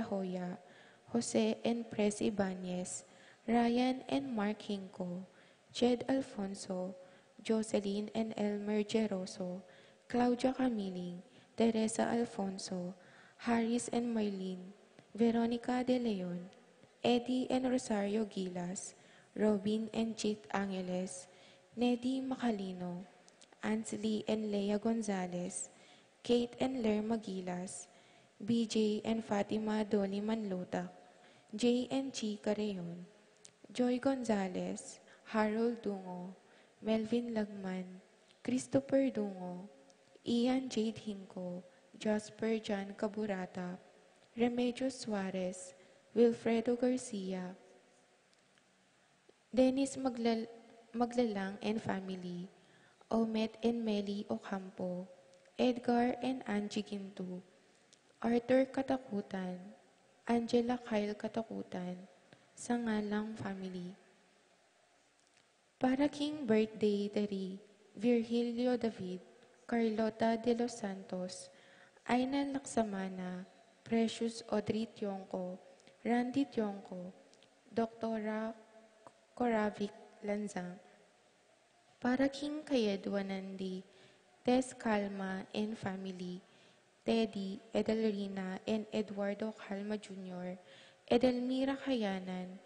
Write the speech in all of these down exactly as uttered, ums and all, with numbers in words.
Hoya, Jose and Pres Ibanez, Ryan and Mark Hinco, Jed Alfonso, Jocelyn and Elmer Geroso, Claudia Camiling, Teresa Alfonso, Harris and Marlene, Veronica De Leon, Eddie and Rosario Gilas, Robin and Chit Angeles, Nedi Macalino, Ansley and Lea Gonzalez, Kate and Lerma Gilas, B J and Fatima Doli Manlutak, J and G Carreon, Joy Gonzalez, Harold Dungo, Melvin Lagman, Christopher Dungo, Ian Jade Hinco, Jasper John Caburata, Remedios Suarez, Wilfredo Garcia, Dennis Maglal-, Maglalang and family, Omet and Meli Ocampo, Edgar and Angie Ginto, Arthur Katakutan, Angela Kyle Katakutan, Sangalang family. Para king birthday deri Virgilio David, Carlota de los Santos, Aina Laksamana, Precious Audrey Tionco, Randy Tionco, Doktora Koravic Lanzang. Para king kayadwanan di Tess Calma and family, Teddy, Edelrina, and Eduardo Calma Junior, Edelmira Kayanan,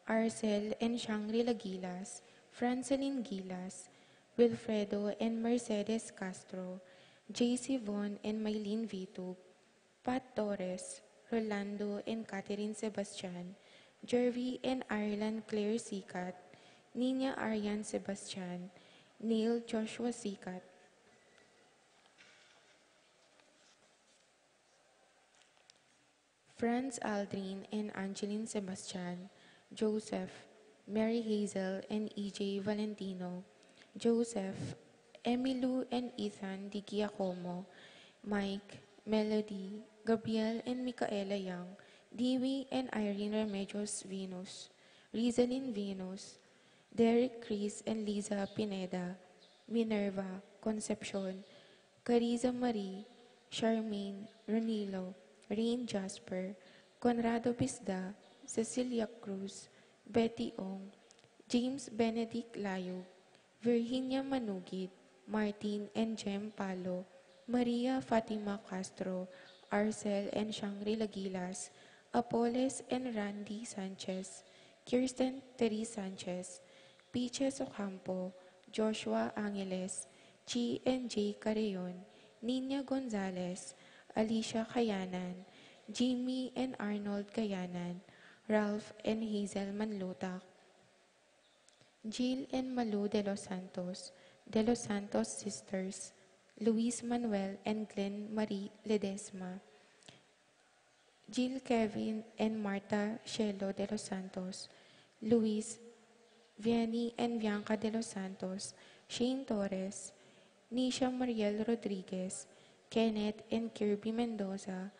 Arcel and Shangri-La Gilas, Francelin Gilas, Wilfredo and Mercedes Castro, J C Von and Mylene Vitug, Pat Torres, Rolando and Catherine Sebastian, Jervy and Ireland Claire Sikat, Nina Arian Sebastian, Neil Joshua Sikat, Franz Aldrin and Angeline Sebastian, Joseph, Mary Hazel and E J Valentino, Joseph, Emilu and Ethan Di Giacomo, Mike, Melody, Gabriel and Micaela Young, Dewey and Irene Remedios Venus, Rizalin Venus, Derek Chris and Liza Pineda, Minerva, Concepcion, Carissa Marie, Charmaine, Ronilo, Rain Jasper, Conrado Pisda, Cecilia Cruz, Betty Ong, James Benedict Layug, Virginia Manugit, Martin and Jem Palo, Maria Fatima Castro, Arcel and Shangri-La Gilas, Apoles and Randy Sanchez, Kirsten Therese Sanchez, Peaches Ocampo, Joshua Angeles, Chi and Jay Carreon, Nina Gonzalez, Alicia Kayanan, Jimmy and Arnold Kayanan, Ralph and Hazel Manlutak, Jill and Malu De Los Santos, De Los Santos Sisters, Luis Manuel and Glenn Marie Ledesma, Jill Kevin and Martha Shelo De Los Santos, Luis, Vianney and Bianca De Los Santos, Shane Torres, Nisha Mariel Rodriguez, Kenneth and Kirby Mendoza,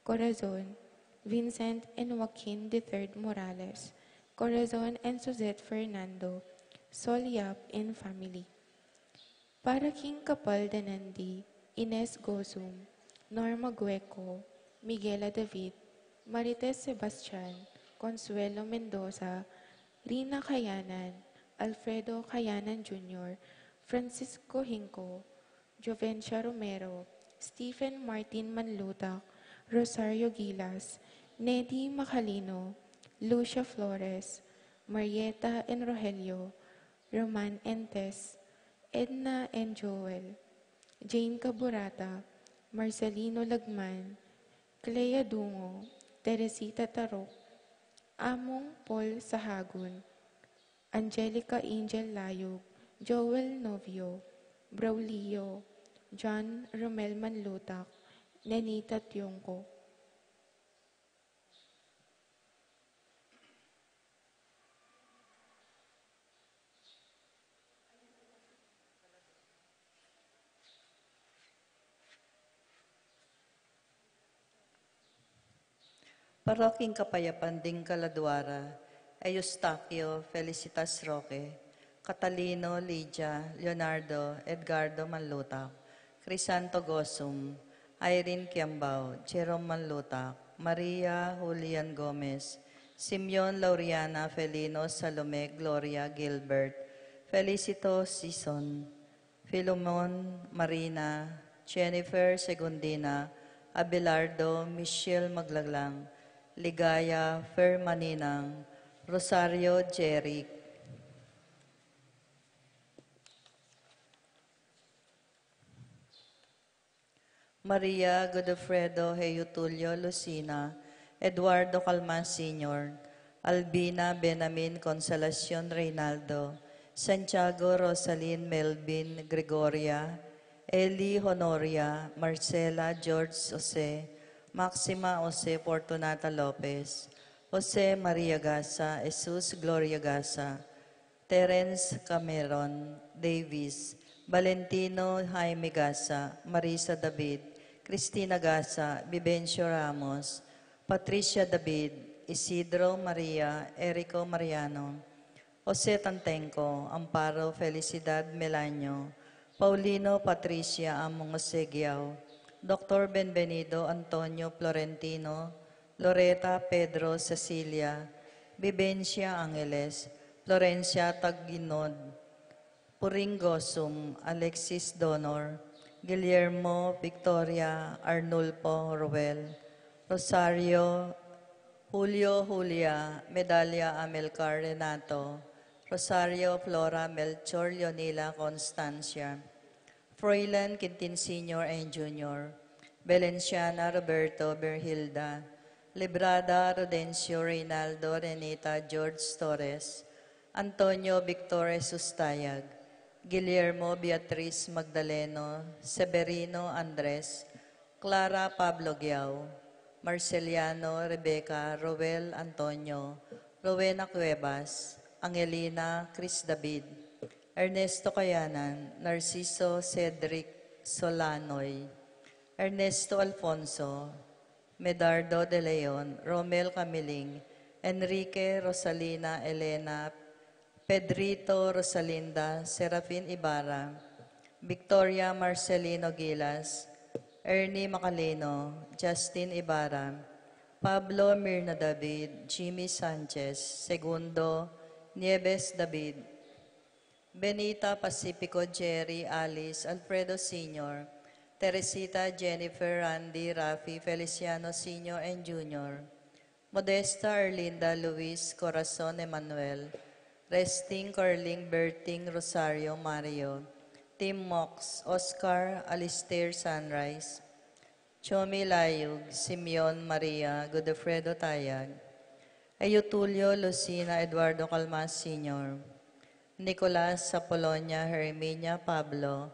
Corazon, Vincent and Joaquin the third Morales, Corazon and Suzette Fernando, Sol Yap and family. Para king kapaldanan di Ines Gozum, Norma Gueco, Miguela David, Marites Sebastian, Consuelo Mendoza, Rina Kayanan, Alfredo Kayanan Junior, Francisco Hinco, Jovencia Romero, Stephen Martin Manlutak, Rosario Gilas, Nedi Macalino, Lucia Flores, Marieta and Rogelio, Roman and Tess, Edna and Joel, Jane Caburata, Marcelino Lagman, Clea Dungo, Teresita Tarok, Among Paul Sahagun, Angelica Angel Layug, Joel Novio, Braulio, John Romel Manlutak, Nenita Tiongco. Para king kapayapan ding kaladua ra, Eustaquio Felicitas Roque, Catalino, Lydia, Leonardo, Edgardo Manlutak, Crisanto Gosum, Irene Kiambao, Jerome Manlutak, Maria Julian Gomez, Simeon Lauriana Felino, Salome Gloria Gilbert, Felicito Sison, Filomon Marina, Jennifer Segundina, Abelardo Michelle Maglaglang, Ligaya Fermaninang, Rosario Jeric, Maria Godofredo Heutulio Lucina, Eduardo Calma Senior, Albina Benamin Consolacion Reynaldo, Santiago Rosalin Melvin Gregoria, Eli Honoria, Marcela George Jose, Maxima Jose Fortunata Lopez, Jose Maria Gasa, Jesus Gloria Gasa, Terence Cameron Davis, Valentino Jaime Gasa, Marisa David, Cristina Gasa, Vivencio Ramos, Patricia David, Isidro Maria, Erico Mariano, Jose Tantenco, Amparo Felicidad Melanio, Paulino Patricia Among Jose Giao, Doctor Benvenido Antonio Florentino, Loreta Pedro Cecilia, Vivencia Angeles, Florencia Taginod, Puring Gosum, Alexis Donor, Guillermo Victoria Arnulfo Roel, Rosario Julio Julia Medalia Amilcar Renato, Rosario Flora Melchor Leonila Constancia, Froilan Quintin Senior and Junior, Valenciana Roberto Berhilda, Librada Rodencio Reynaldo Renita George Torres, Antonio Victor Jesus Tayag, Guillermo Beatriz Magdaleno, Severino Andres, Clara Pablo Giao, Marceliano Rebecca Roel Antonio, Rowena Cuevas, Angelina Chris David, Ernesto Kayanan, Narciso Cedric Solanoy, Ernesto Alfonso, Medardo de Leon, Romel Camiling, Enrique Rosalina Elena, Pedrito Rosalinda, Serafin Ibarra, Victoria Marcelino Gilas, Ernie Macalino, Justin Ibarra, Pablo Mirna David, Jimmy Sanchez, Segundo Nieves David, Benita Pacifico, Jerry, Alice, Alfredo Senior, Teresita, Jennifer, Randy, Rafi, Feliciano Senior and Junior, Modesta, Erlinda, Luis, Corazon, Emmanuel, Resting, Carling, Berting, Rosario, Mario, Tim Mox, Oscar, Alistair, Sunrise, Chomi Layug, Simeon, Maria, Godofredo Tayag, Eutulio, Lucina, Eduardo Calmas Senior, Nicolas, Apolonia, Herminia, Pablo,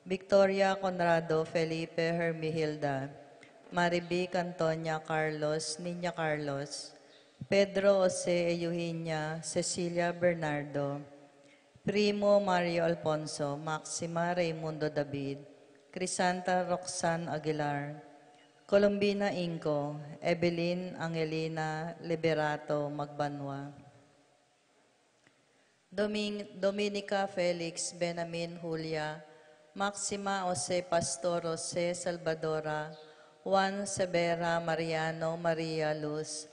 Victoria, Conrado, Felipe, Hermihilda, Marivic, Antonia, Carlos, Niña Carlos, Pedro, Jose, Eugenia, Cecilia, Bernardo, Primo Mario Alfonso, Maxima Raimundo David, Crisanta Roxanne Aguilar, Colombina Inco, Evelyn Angelina Liberato Magbanua, Domin-, Dominica Felix Benamin Julia, Maxima Jose Pastor Jose Salvadora, Juan Severa Mariano Maria Luz,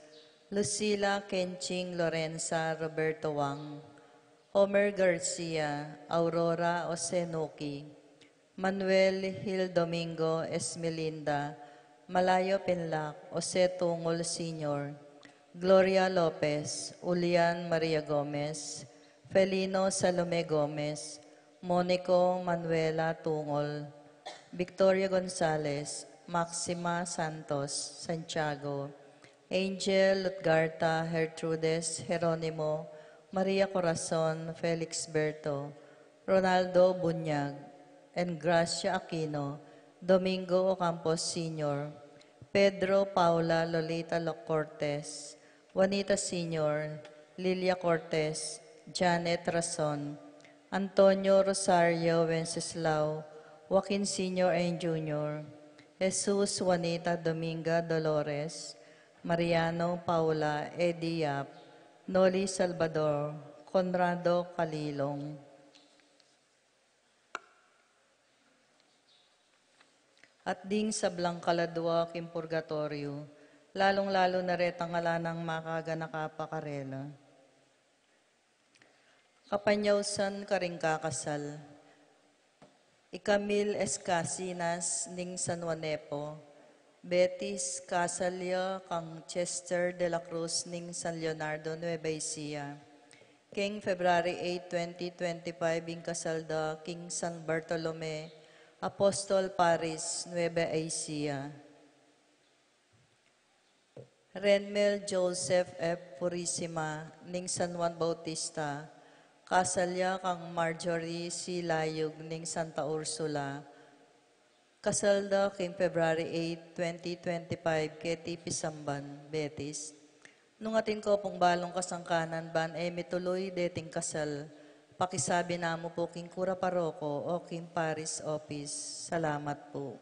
Lucila Kenching Lorenza Roberto Wang, Homer Garcia, Aurora Osenuki, Manuel Hil Domingo Esmelinda, Malayo Pinlac, Jose Tungol Senior, Gloria Lopez, Julian Maria Gomez, Felino Salome Gomez, Monico Manuela Tungol, Victoria Gonzalez, Maxima Santos, Santiago, Angel Lutgarta, Gertrudes Jeronimo, Maria Corazon, Felix Berto, Ronaldo Bunyag, Engracia Aquino, Domingo Ocampo Senior, Pedro Paula Lolita Lo Cortes, Juanita Senior, Lilia Cortes, Janet Rason, Antonio Rosario Wenceslao, Joaquin Senior and Junior, Jesus Juanita Dominga Dolores, Mariano Paula Eddie Yap, Noli Salvador, Conrado Calilong. At ding sablang kaladua king purgatoryo, lalung-lalu na retang ala nang makaganaka pa karela. Kapanyausan karing kakasal. I Camille Escasinas ning San Juan Nepo, Betis, kasal ya kang Chester de la Cruz ning San Leonardo, Nueva Ecija. King February eight, twenty twenty-five, ing kasal da king San Bartolome Apostol Parish, Nueva Ecija. Renmel Joseph F. Purisima ning San Juan Bautista, kasal ya kang Marjorie C. Layug ning Santa Ursula, kasal da king February eight, twenty twenty-five, keti Pisamban, Betis. Nung atin ko pung balung kasangkanan ban e mituluy deting kasal, pakisabi na mu pu king kura paroko o king parish office. Salamat pu.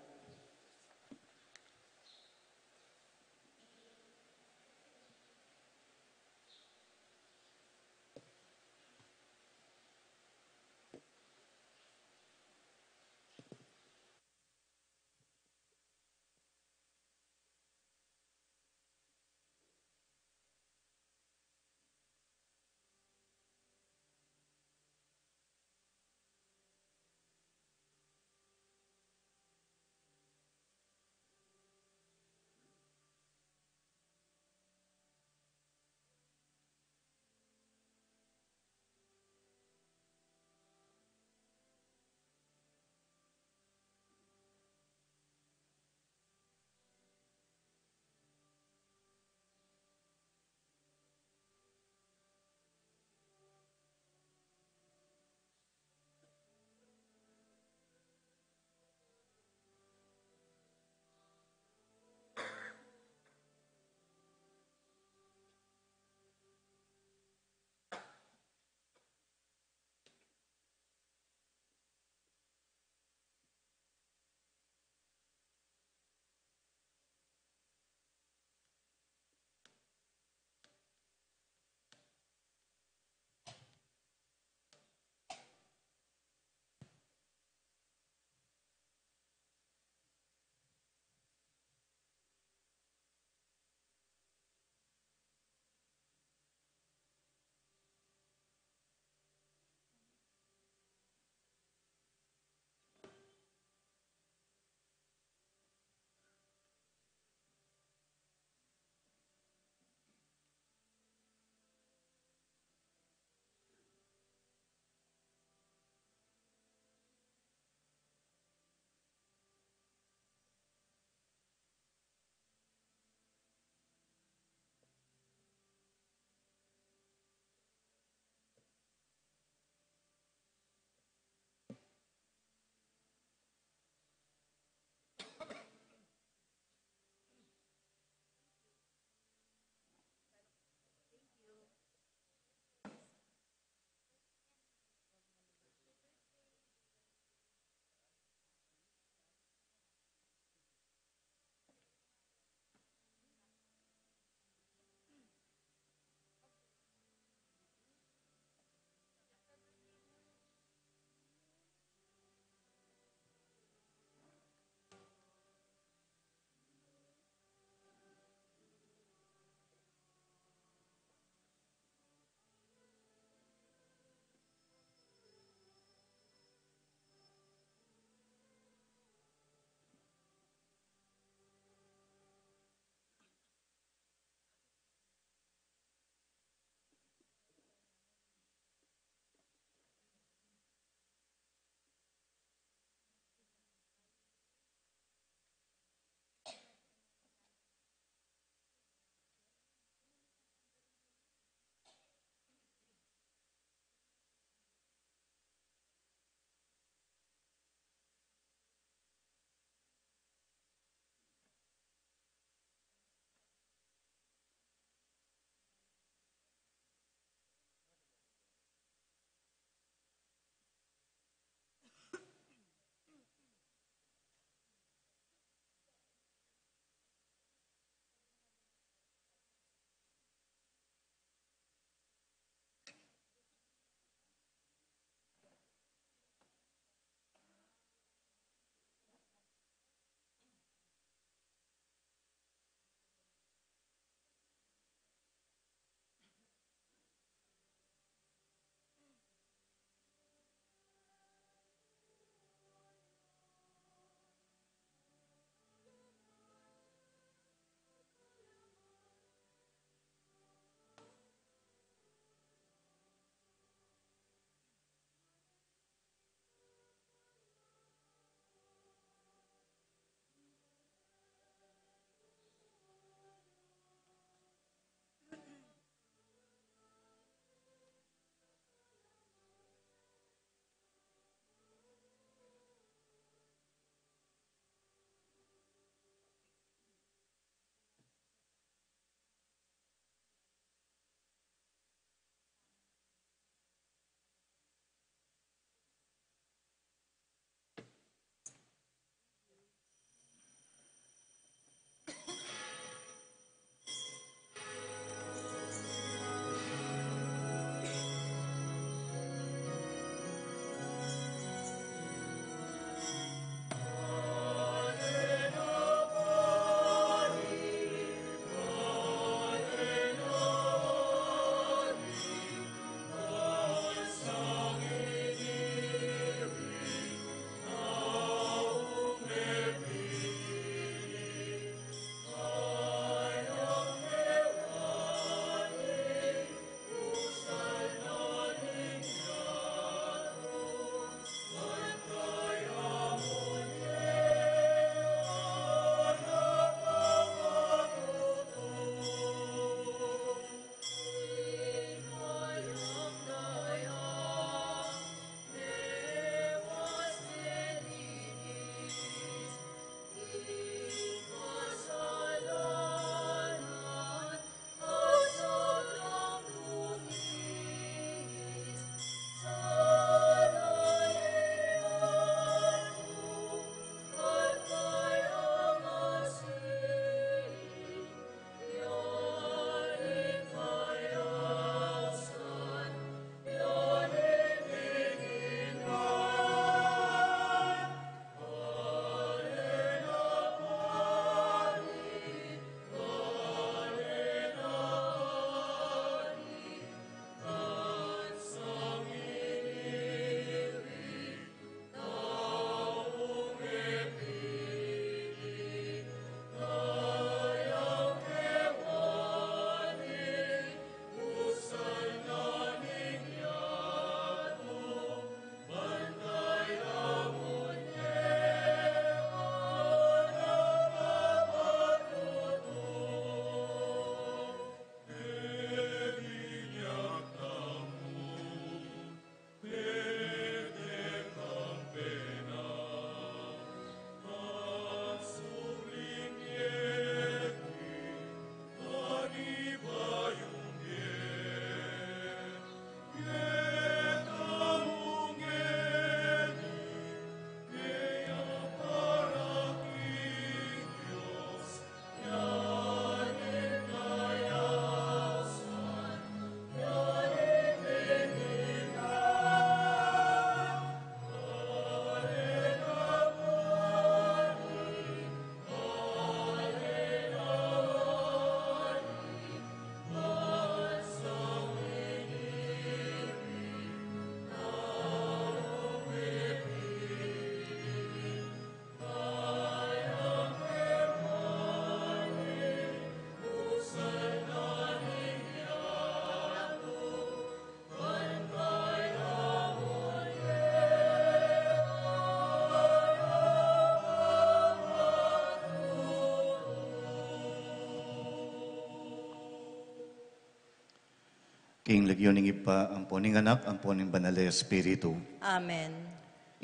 King lagyu ning Ibpa, ampo ning Anak, ampo ning Banal a Espiritu. Amen.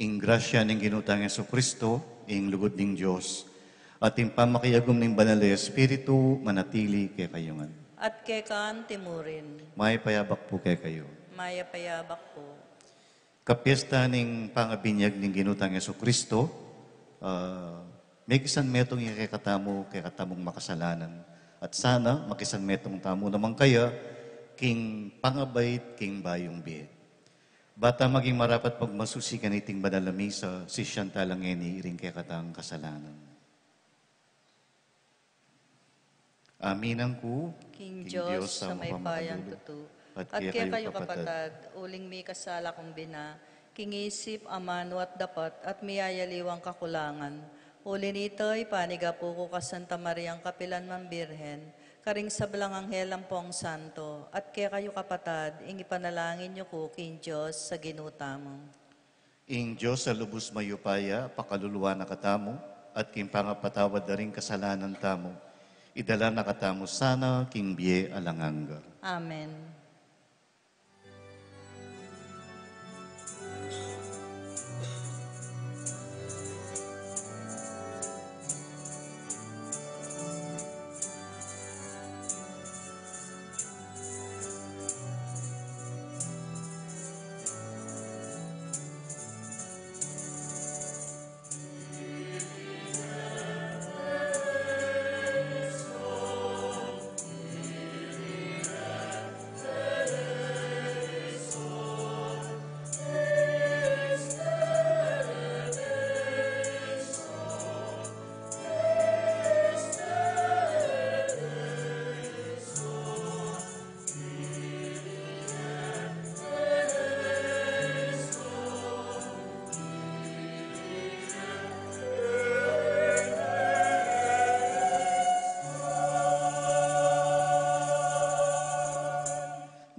Ing grasya ning Ginu tang Jesucristo, ing lugud ning Dios, at ing pamakiagum ning Banal a Espiritu, manatili kekayu ngan. At keka naman murin. Mayap a abak pu kekayu. Mayap a abak pu. Kapyesta ning pangabinyag ning Ginu tang Jesucristo, ah, mekisanmetung ya kekatamu, kekatamung makasalanan. At sana, makisanmetung tamu naman kaya, king pangabait, king bayung bie. Ba ta maging marapat pagmasusi kaniting banal a misa, sisian tala ngeni ring kekatang kasalanan. Aminan ku king Dios a mayupayang tutu, at kekayu kapatad, uling mikasala kung bina, king isip, amanu at dapat, at miyayaliwang kakulangan. Uli nita, ipanigapu ku kang Santa Mariang kapilan man Birhen, karing sablang anghel ampong santo, at kekayu kapatad, ing ipanalangin yu ku king Dios a Ginu tamu. Ing Dios a lubus mayupaya, pakaluluan na katamu, at king pangapatawad da ring kasalanan tamu, idala na katamu sana king bie alang angga. Amen.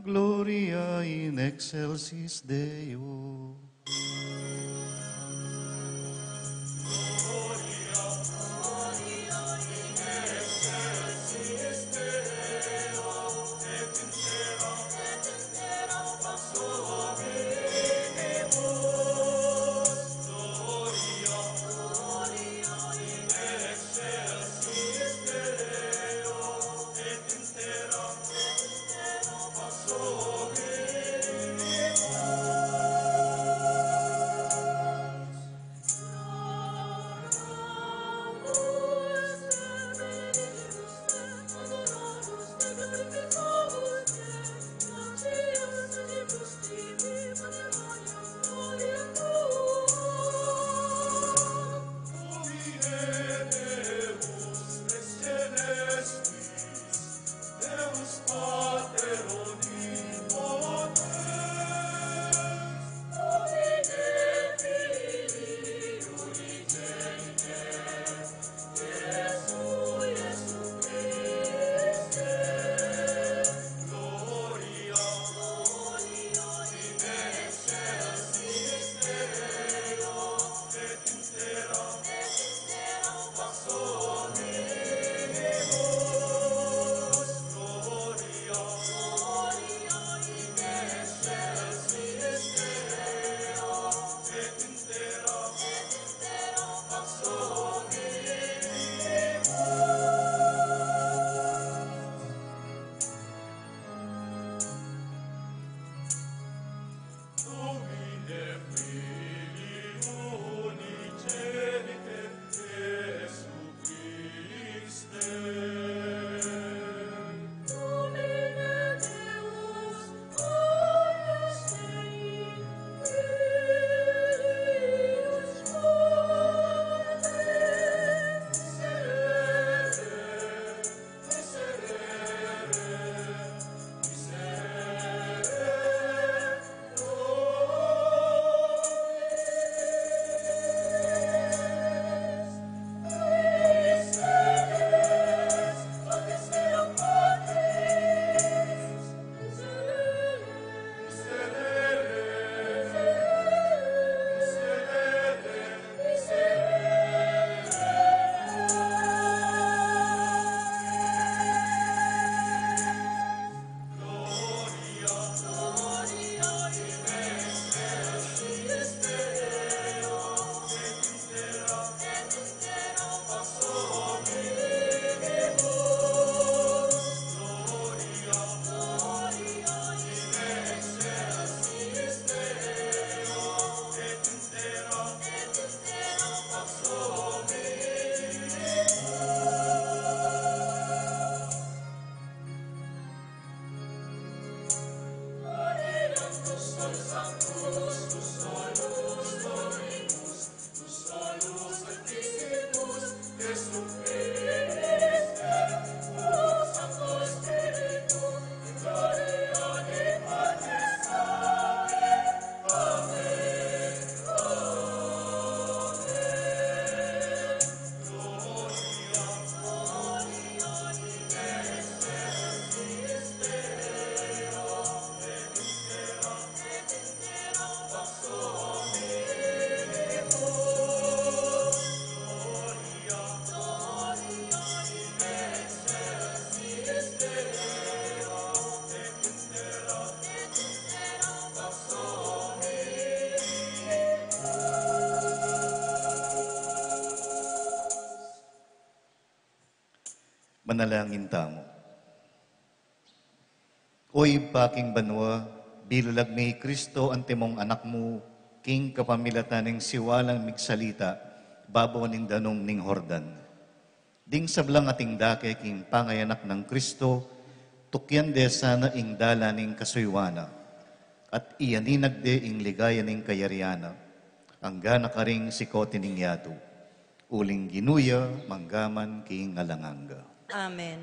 Gloria in excelsis Deo. Manalangin tamu. O Ibpa king banua, bilalag mi i Kristo antimong Anak mu, king kapamilatan ning siwalang migsalita babo ning danum ning Jordan. Ding sablang ating dake king pangayanak nang Kristo, tukyan de sana ing dalan ning kasuyuan na, at iyaninag de ing ligaya ning kayarian na, anggana karing sikote ning yatu. Uling Ginu ya, mangga man king alang angga. Amen.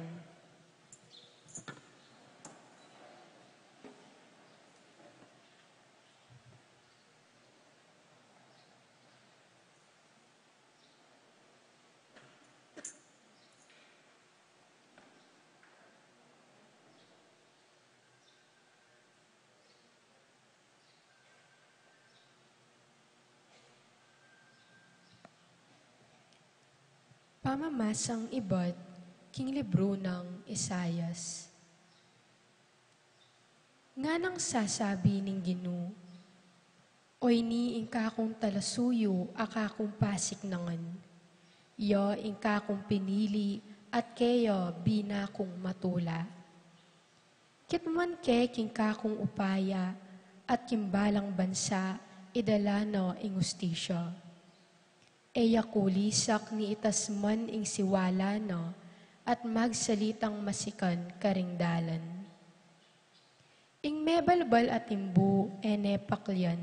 Pamamasang ibat king libru nang Isaias. Nganang sasabi ning Ginu, "O ini ing kakung talasuyu a kakung pasiknangan, ya ing kakung pinili at keya bina kung matula. Kitmuan ke king kakung upaya at king balang bansa idala na ing ustisya. E ya kulisak ni itas man ing siwala na at magsalitang masikan karing dalan. Ing mebalbal a timbu e ne paklian,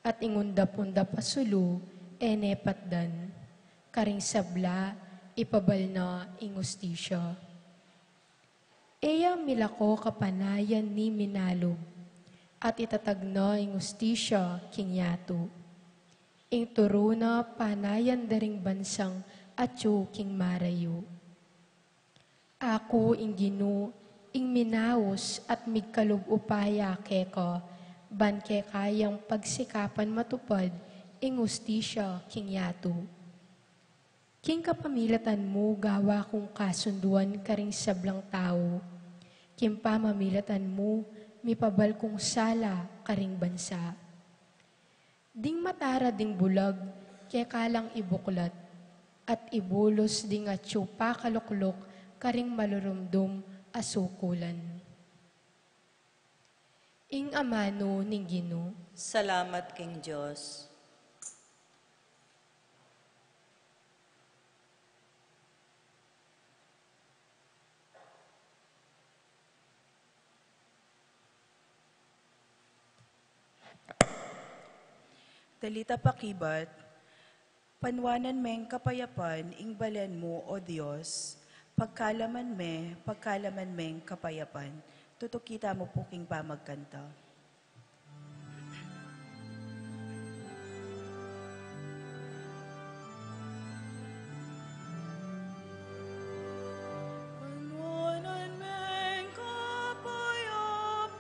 at ing undap-undap a sulu e ne patdan. Karing sabla, ipabal na ing ustisya. E ya milako kapanayan ni minalub, at itatag na ing ustisya king yatu. Ing turu na panayan da ring bansang atyu king marayu." Aku ing Ginu, ing minaus at migkalub upaya keka, ban keka yang pagsikapan matupad ing ustisya king yatu. King kapamilatan mu gawa kung kasunduan karing sablang tau. King pamamilatan mu mipabal kung sala karing bansa. Ding matara ding bulag, keka lang ibuklat, at ibulus ding atyu pakalukluk karing malurumdum a sukulan. Ing amanu ning Ginu. Salamat king Dios. Talita pakibat, panuanan meng kapayapan ing balen mu, O Dios, pagkalaman me, pagkalaman meng kapayapan. Tutuki tamu pu king pamagkanta. Panuanan meng kapayapan,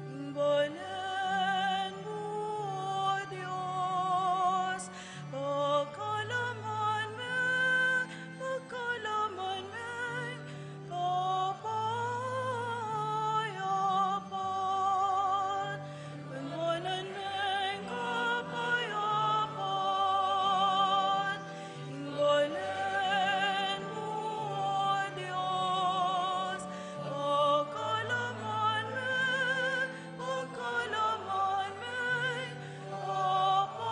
ing balen mu, O Dios, pagkalaman me, pagkalaman me, kapayapan. Panuanan meng kapayapan, ing balen mu, O Dios, pagkalaman me, pagkalaman me, kapayapan.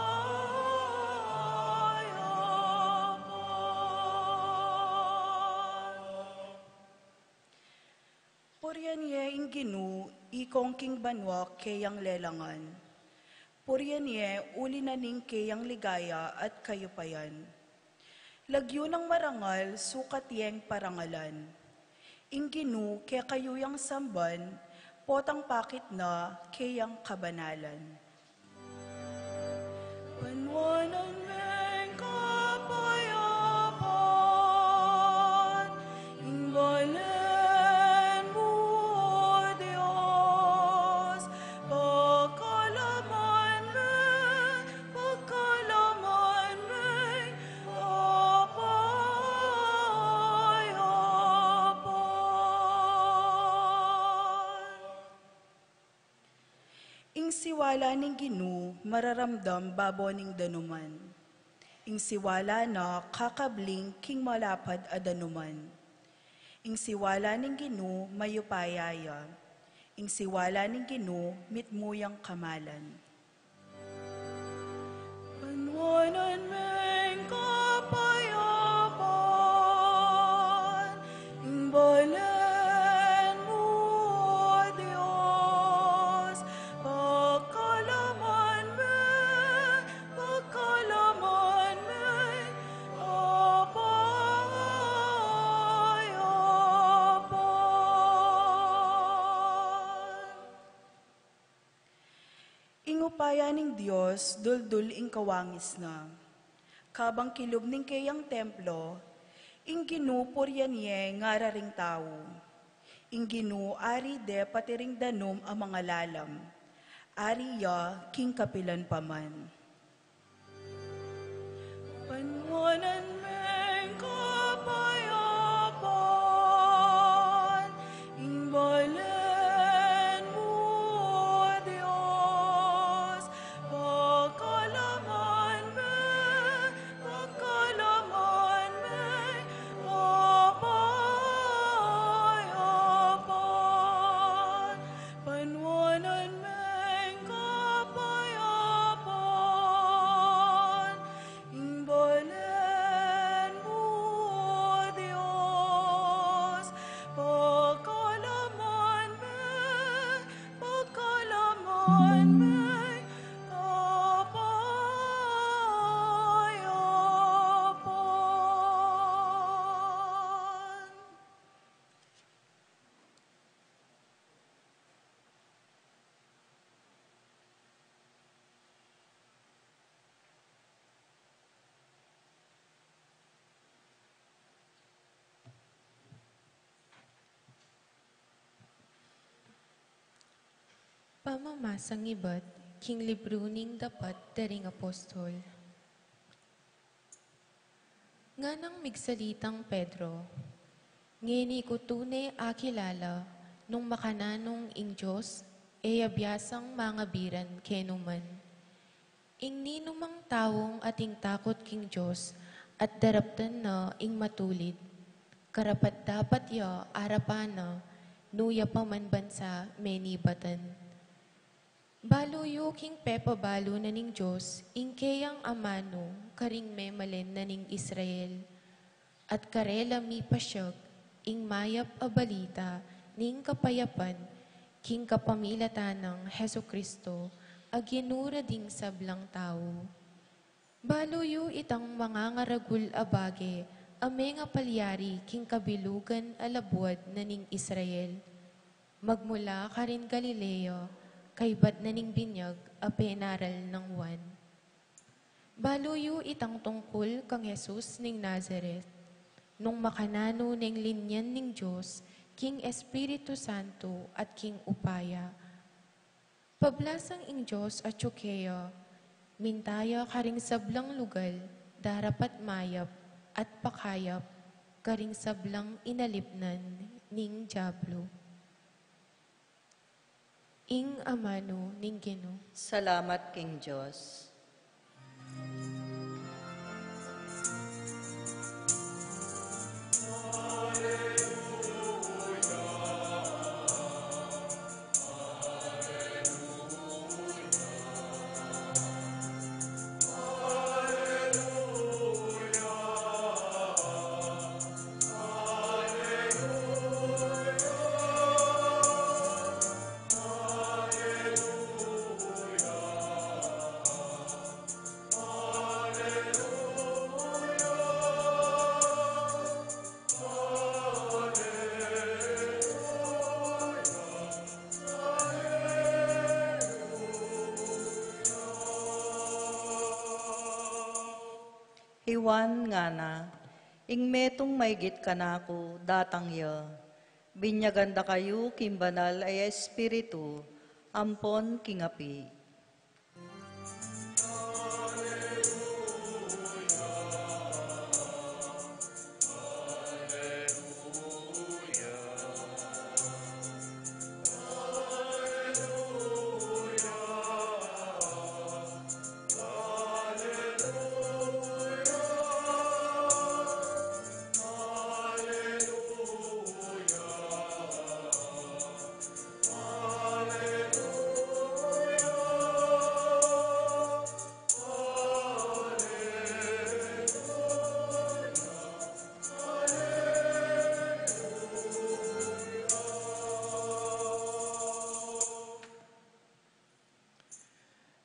Purian ye ing Ginu, ikong king banua keyang lelangan. Purian ye uli na ning keyang ligaya at kayupayan. Lagyu nang marangal, sukat yeng parangalan. Ing Ginu kekayu yang samban, potang pakit na keyang kabanalan. Panuanan meng kapayapan, ing balen mu, O Dios, pagkalaman me, pagkalaman me, kapayapan. Ing siwala ning Ginu mararamdam babo ning danuman. Ing siwala na kakabling king malapad a danuman. Ing siwala ning Ginu mayupaya ya. Ing siwala ning Ginu mitmu yang kamalan. Panuanan meng kapayapan, ing balen mu, O Dios, pakalaman me, pakalaman me, kapayapan. Ing upaya ning Dios, duldul ing kawangis na. Kabang kilub ning keyang templo, ing Ginu purian ye ngara ring tau. Ing Ginu ari de pati ring danum a mangalalam. Ari ya king kapilan pa man. Panuanan meng kapayapan, ing balen mu, O Dios, pakalaman me, pakalaman me, kapayapan. Panuanan meng kapayapan, ing balen mu, O Dios, pakalaman me, pakalaman me, kapayapan. Pamamasang ibat king libru ning Dapat da ring Apostol. Nganang migsalitang Pedro, ngeni ku tune akilala nung makananung ing Dios e ya biasang mangabiran kenu man. Ing ninumang taung ating takut king Dios at daraptan na ing matulid, karapat-dapat ya arapan na nu ya pa man bansa menibatan. Balu yu king pepabalu na ning Dios ing keyang amanu karing memalen na ning Israel, at karela mipasyag ing mayap a balita ning kapayapan king kapamilatan nang Jesucristo a ginura ding sablang tau. Balu yu itang mangangaragul a bage a mengapalyari king kabilugan a labuad na ning Israel, magmula karin Galilea, kaybat na ning binyag a penaral nang Juan. Balu yu itang tungkul kang Jesus ning Nazaret, nung makananu neng linyan ning Dios king Espiritu Santo at king upaya. Pablasang ing Dios atyu keya, minta ya karing sablang lugal darapat mayap at pakayap karing sablang inalipnan ning Diablo. Ing amanu ning Ginu. Salamat king Dios. I Juan ngana, ing metung maigit kanaku datang ya. Binyagan da kayu king Banal a Espiritu ampon king api.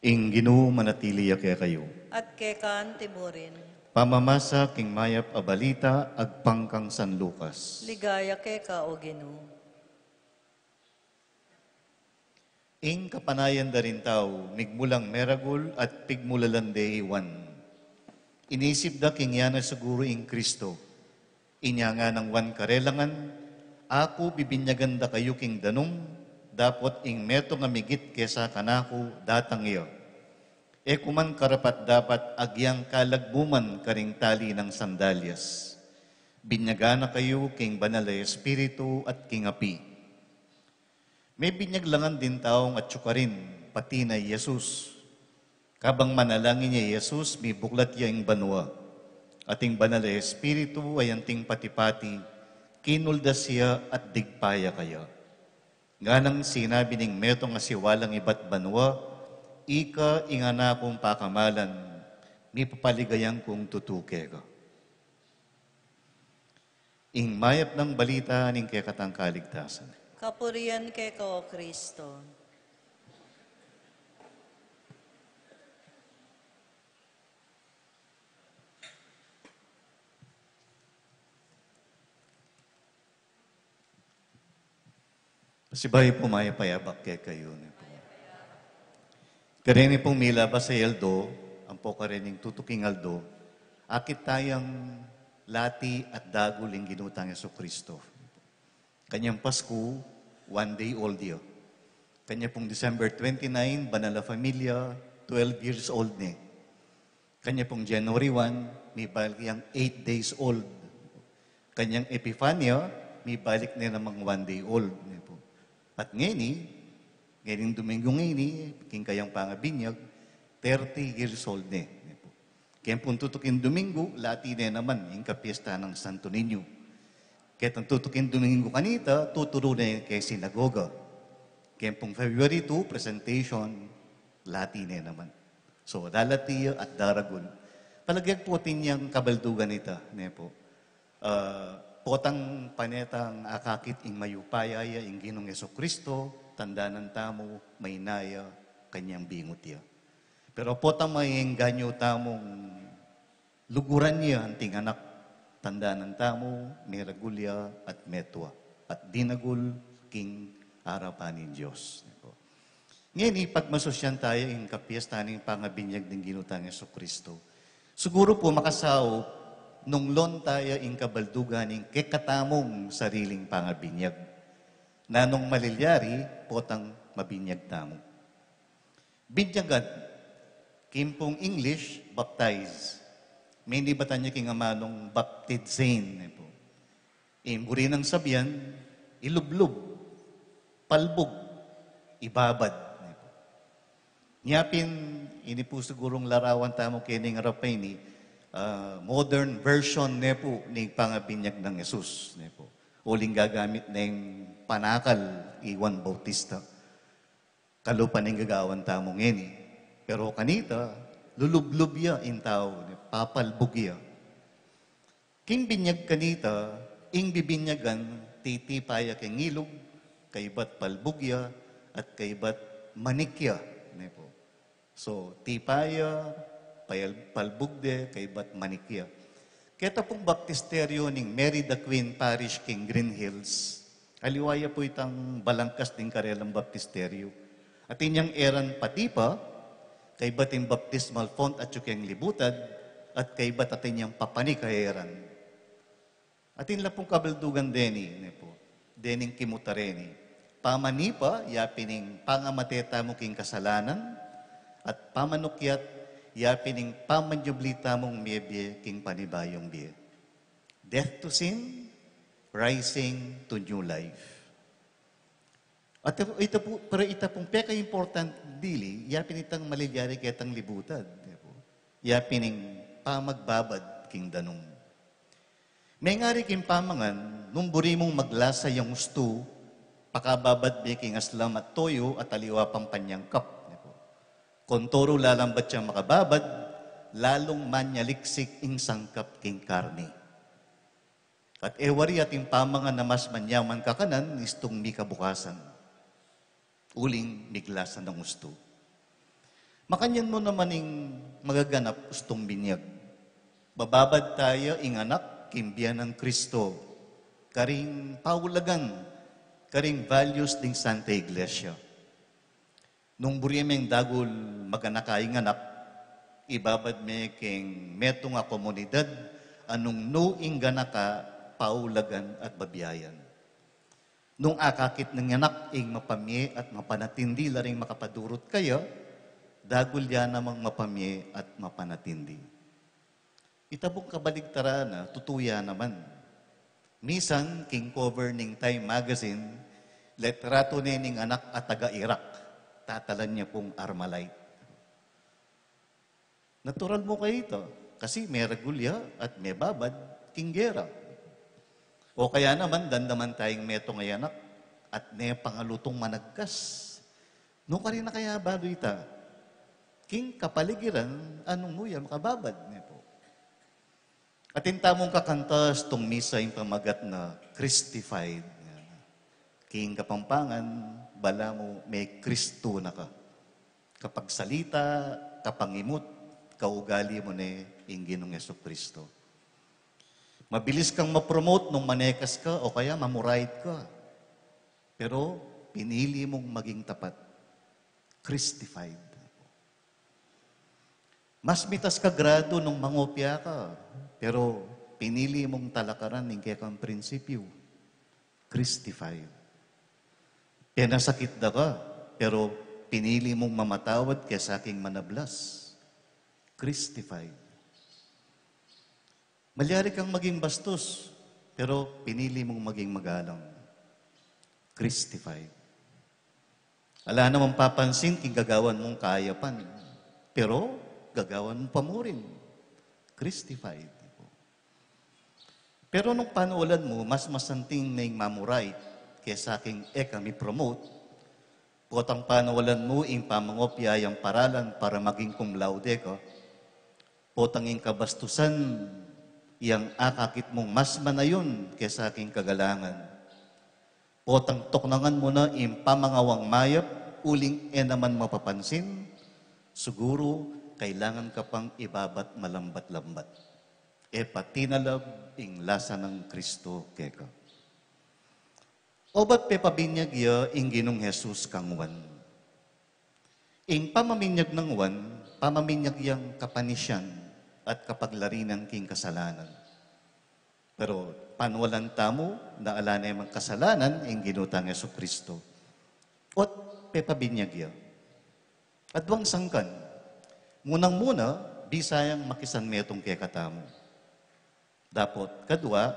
Ing Ginu manatili ya kekayu. At keka antimurin. Pamamasa king mayap a balita agpang kang San Lucas. Ligaya keka, O Ginu. Ing kapanayan da ring tau, migmulang meragul at pigmulalan de i Juan. Inisip da king yana siguru ing Kristo. Inya ngana nang Juan karelang, "Aku bibinyagan da kayu king danum, dapot ing metung a migit kesa kanaku datang ya. E ku man karapat-dapat agyang kalagbu man karing tali nang sandalyas. Binyagan na kayu king Banal a Espiritu at king api." Mebinyag la ngan ding taung atyu karin, pati na i Jesus. Kabang manalangin ya i Jesus, mibuklat ya ing banua. At ing Banal a Espiritu a anting pati-pati, kinuldas ya at digpa ya kaya. Nganang sinabi ning metung a siwalang ibat banua, "Ika ing Anak kung pakamalan, mipapaligaya kung tutu keka." Ing mayap nang balita ning kekatang kaligtasan. Kapurian keka, O Kristo. Pasibayu pu, mayap a abak kekayu, ne pu. Kareni pung milabas a aldo, ampo karening tutuking aldo, akit tayang lati at dagul ing Ginu tang Jesucristo. Kanyang Pasku, one day old ya. Kanya pung December twenty-nine, Banal a Familia, twelve years old ne. Kanya pung January one, mibalik yang eight days old. Kanyang Epifania, mibalik ne namang one day old, ne pu. At ngeni, ngening Domingo ngeni, king kayang pangabinyag, thirty years old ne, ne pu. Keng pung tutuking Domingo, lati ne naman, ing kapiesta nang Santo Niño. Ketang tutuking Domingo kanita, tuturu ne keng sinagoga. Keng pung February two, presentation, lati ne naman. So, dalati ya at daragul. Palagay ku atin yang kabaldugan ita, ne pu. Ah, potang pane tang akakit ing mayupaya ya ing Ginung Jesucristo, tandanan tamu, mayna ya, kanyang bingut ya. Pero potang maengganyu tamung luguran ya anting anak, tandanan tamu, meragul ya at metua, at dinagul king arapan ning Dios. Ngeni, pagmasusyan taya ing kapiesta ning pangabinyag ning Ginu tang Jesucristo. Siguru pu makasaup nung lon taya ing kabaldugan ning kekatamung sariling pangabinyag. Nanung malilyari potang mabinyag tamu. Binyagan, king pung English, baptize. Menibatan ya king amanung baptizein, ne pu. Ing buri nang sabian, ilublub, palbug, ibabad, ne pu. Nya pin, ini pu sigurung larawan tamu keni king arap a ini, ah, modern version ne pu ning pangabinyag nang Jesus, ne pu. Uling gagamit neng panakal i Juan Bautista. Kalupa ning gagawan tamu ngeni. Pero kanita, lulublub ya ing tau, papalbug ya. King binyag kanita, ing bibinyagan, titipa ya king ilug, kaybat palbug ya, at kaybat manik ya, ne pu. So, tipa ya, payal-, palbug de, kaybat manik ya. Keta pung baptisterio ning Mary the Queen Parish king Green Hills, aliwa ya pu itang balangkas ding karelang baptisterio. Atin yang eran patipa, kaybat ing baptismal font atyu keng libutad, at kaybat atin yang papanik a eran. Atin la pung kabaldugan deni, ne pu, dening kimuta reni. Pamanipa, yapin ing pangamate tamu king kasalanan, at pamanukyat, yapin ing pamanyubli tamung mie-bie king panibayung bie. Death to sin, rising to new life. At ita pu, pero ita pung peka-important dili, yapin itang malilyari ketang libutad, ne pu. Yapin ing pamagbabad king danum. Mengari king pamangan, nung buri mung maglasa yang ustu, pakababad bie king aslam at toyo at aliwa pang panyangkap, ne pu. Kontoro lalambat yang makababad, lalung manyaliksik ing sangkap king karni. At e wari ating pamangan a mas manyaman kakanan, istung mikabukasan. Uling miglasa nang ustu. Makanyan mu naman ing magaganap ustung binyag. Bababad taya ing anak king bie nang Kristo, karing paulagan, karing values ding Santa Iglesia. Nung buri meng dagul maganaka ing anak, ibabad me king metung a komunidad a nung nu ing ganaka, paulagan at babiayan. Nung akakit ning anak ing mapamie at mapanatindi la ring makapadurut kaya, dagul ya namang mapamie at mapanatindi. Ita pung kabaligtaran na, tutu ya naman. Misan, king cover ning Time Magazine, litratu ne ning anak a taga-Iraq, tatalan ya pung Armalite. Natural mu kaya ita, kasi meragul ya at mebabad king gera. O kaya naman, damdaman tayang metung a anak at ne pangalutung managkas. Nu karin na kaya balu ita? King kapaligiran a nung nu ya makababad, ne pu. Atin tamung kakanta ustung misa ing pamagat na Christified. King Kapampangan, balamu me-Kristu na ka. Kapagsalita, kapangimut, kaugali mu ne ing Ginung Jesucristo. Mabilis kang ma-promote nung manekas ka o kaya mamurayt ka. Pero pinili mung maging tapat. Christified. Mas mitas ka gradu nung mangopya ka, pero pinili mung talakaran ing kekang prinsipyu. Christified. Penasakit da ka, pero pinili mung mamatawad kesa king manablas. Christified. Malyari kang maging bastos, pero pinili mung maging magalang. Christified. Ala namang papansin king gagawan mung kayapan, pero gagawan mu pa mu rin. Christified. Pero nung panualan mu, mas masanting ne ing mamurayt kesa king e ka mi-promote, potang panualan mu ing pamangopya yang paralan para maging cum laude ka, potang ing kabastusan yang akakit mung mas manayun kesa king kagalangan. Potang tuknangan mu na ing pamangawang mayap, uling e naman mapapansin, siguru kailangan ka pang ibabat malambat-lambat. E pa tinalab ing lasa nang Kristo keka. Obat pepabinyag ya ing Ginung Jesus kang Juan. Ing pamaminyag nang Juan, pamaminyag yang kapanisian at kapaglarinan king kasalanan. Pero panualan tamu na ala ne mang kasalanan ing Ginu tang Jesucristo. Ot pepabinyag ya. Aduang sangkan. Munang-muna, bisa yang makisanmetung kekatamu. Dapot kadua,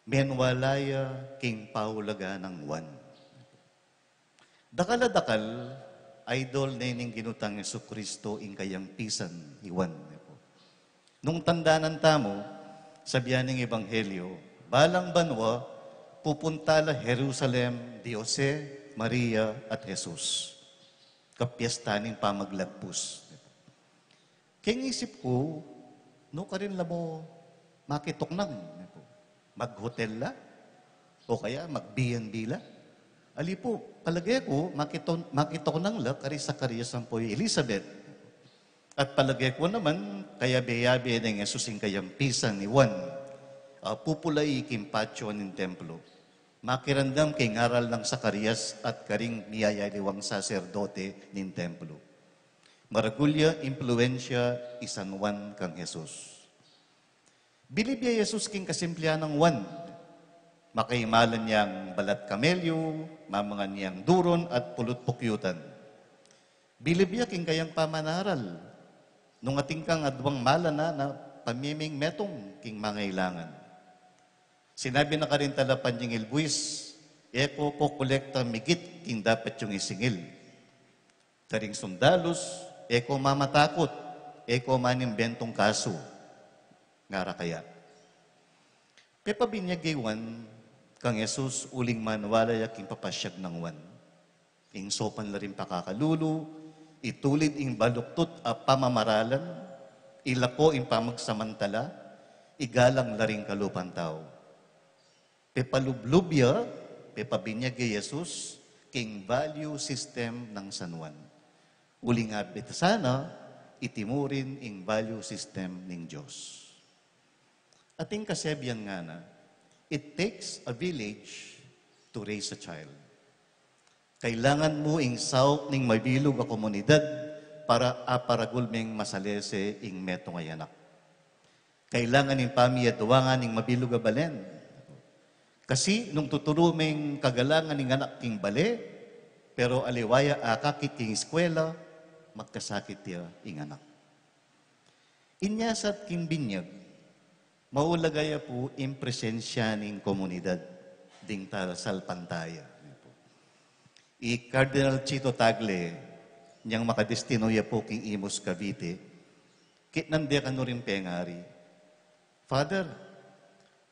menwala ya king paulagan nang Juan. Dakal a dakal, idol ne ning Ginu tang Jesucristo ing kayang pisan i Juan. Nung tandanan tamu, sabian ning Ebanghelyo, balang banua pupunta la Jerusalem di Jose, Maria, at Jesus. Kapiesta ning pamaglagpus. Keng isip ku, nu karin la mu makituknang, ne pu. Maghotel la? O kaya mag-B and B la? Ali pu, palage ku, makitu-, makituknang la karing Zacarias ampo i Elizabeth. At palage ku naman, kayabe-yabe neng Jesus ing kayang pisan i Juan, a pupulai king patio ning templo. Makiramdam king aral nang Zacarias at karing miyayaliwang saserdote ning templo. Maragul ya impluensya i San Juan kang Jesus. Bilib ya i Jesus king kasimplihan nang Juan. Makaimalan yang balat kamelyu, mamangan yang duron at pulut pukyutan. Bilib ya king kayang pamanaral. Nung atin kang aduang malana na pamiming metung king mangailangan. Sinabi na karing talapanyingil buis, e ko kokolekta migit king dapat yung isingil. Karing sundalus, e ko mamatakut, e ko manimbentung kasu. Ngara kaya. Pepabinyag ya i Juan kang Jesus uling maniwala ya king papasiag nang Juan. Ing saupan la ring pakakalulu, itulid ing baluktut a pamamaralan, ilako ing pamagsamantala, igalang la ring kalupang tau. Pepalublub ya, pepabinyag ya i Jesus king value system nang San Juan. Uling abit sana, iti mu rin ing value system ning Dios. Ating kasebian ngana, it takes a village to raise a child. Kailangan mu ing saup ning mabilug a komunidad para aparagul meng masalese ing metung a anak. Kailangan ing pamiyaduangan ning mabilug a balen. Kasi nung tuturu meng kagalangan ning anak king bale, pero aliwa ya akakit king eskwela, magkasakit ya ing anak. Inya sa king binyag, maulaga ya pu ing presensya ning komunidad ding tasalpantaya. I Cardinal Chito Tagle, inyang makadestinu ya pu king Imus, Cavite, kitnan de kanu ring pengari, "Father,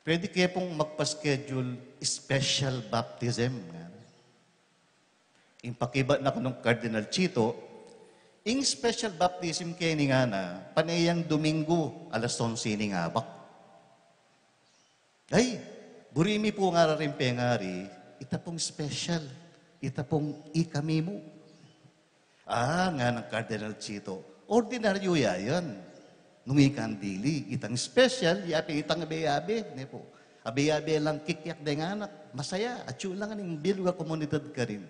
pwede ke pung magpa-schedule special baptism?" ngana. Ing pakibat na kanung Cardinal Chito, "Ing special baptism keni," ngana, "pane yang Domingo, alas onse ning abak." "Ay, buri mi pu," ngara ring pengari, "ita pung special, ita pung ikami mu." "Ah," nganang Cardinal Chito, "ordinaryu ya yan. Nung ikang dili, itang special, ya pin itang abe-abe, ne pu. Abe-abe lang kikyak deng anak, masaya, atyu lang ning bilug a komunidad karin.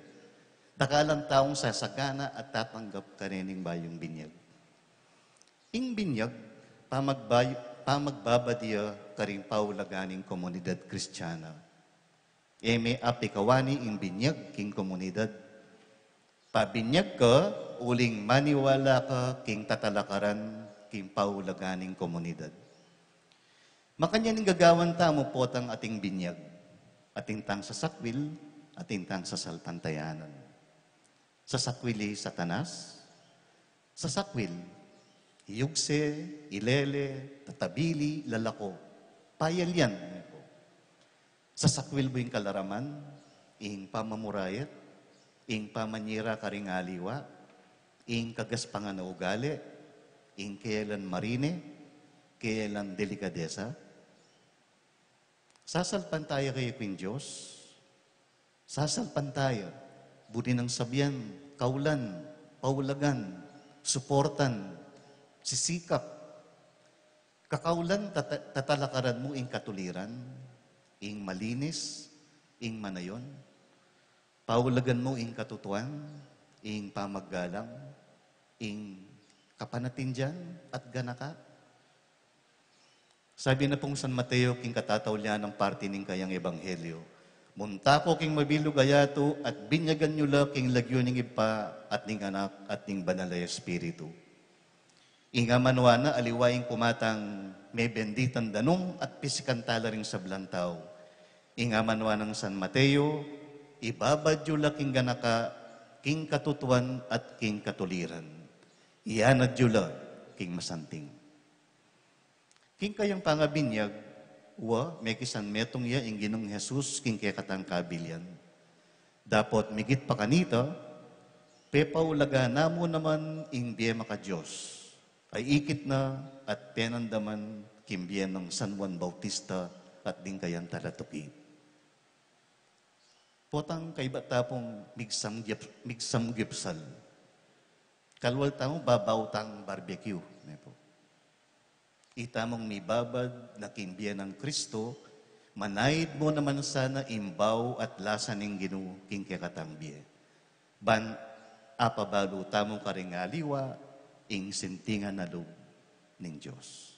Dakal lang taung sasagana at tatanggap karin ning bayung binyag." Ing binyag, pamagbay-, pamagbabad ya karing paulagan ning komunidad Kristiana. E me aplikawani ing binyag king komunidad. Pabinyag ka, uling maniwala ka king tatalakaran king paulagan ning komunidad. Makanyan ing gagawan tamu potang ating binyag, atin tang sasakwil, atin tang sasalpantayanan. Sasakwil i Satanas, sasakwil, iyugse, ilele, tatabili, lalako, payalian, ne pu. Sasakwil mu ing kalaraman, ing pamamurayat, ing pamanyira karing aliwa, ing kagaspangan a ugali, ing keyelan marine, keyelan delikadesa. Sasalpantaya kayu king Dios. Sasalpantaya, buri nang sabian, kaulan, paulagan, suportan, sisikap. Kakaulan, tata-, tatalakaran mu ing katuliran, ing malinis, ing manayon. Paulagan mu ing katutuan, ing pamaggalang, ing kapanatindian at ganaka. Sabi na pung San Mateo king katataulian nang parti ning kayang ebanghelyo, "Munta ko king mabilug a yatu at binyagan yu la king lagyu ning Ibpa at ning Anak at ning Banal a Espiritu." Ing amanuan na aliwa ing kumatang mebenditan danum at pisikan tala ring sablang tau. Ing amanuan nang San Mateo, "Ibabad yu la king ganaka, king katutuan at king katuliran. Iyanad yu la king masanting." King kayang pangabinyag, wa, mekisan metung ya ing Ginung Jesus king kekatang kabilian. Dapot migit pa kanita, pepaulagan na mu naman ing bie maka-Dios a ikit na at penandaman king bie nang San Juan Bautista at ding kayang talatuki. Potang kaybat ta pung migsamgip-, migsamgipsal. Kalwal tamu babau tang barbecue, ne pu. Itamung mibabad na king bie nang Kristo, manaid mu naman sana ing bau at lasa ning Ginu king kekatang bie. Ban apabalu tamu karing aliwa ing sintingan a lub ning Dios.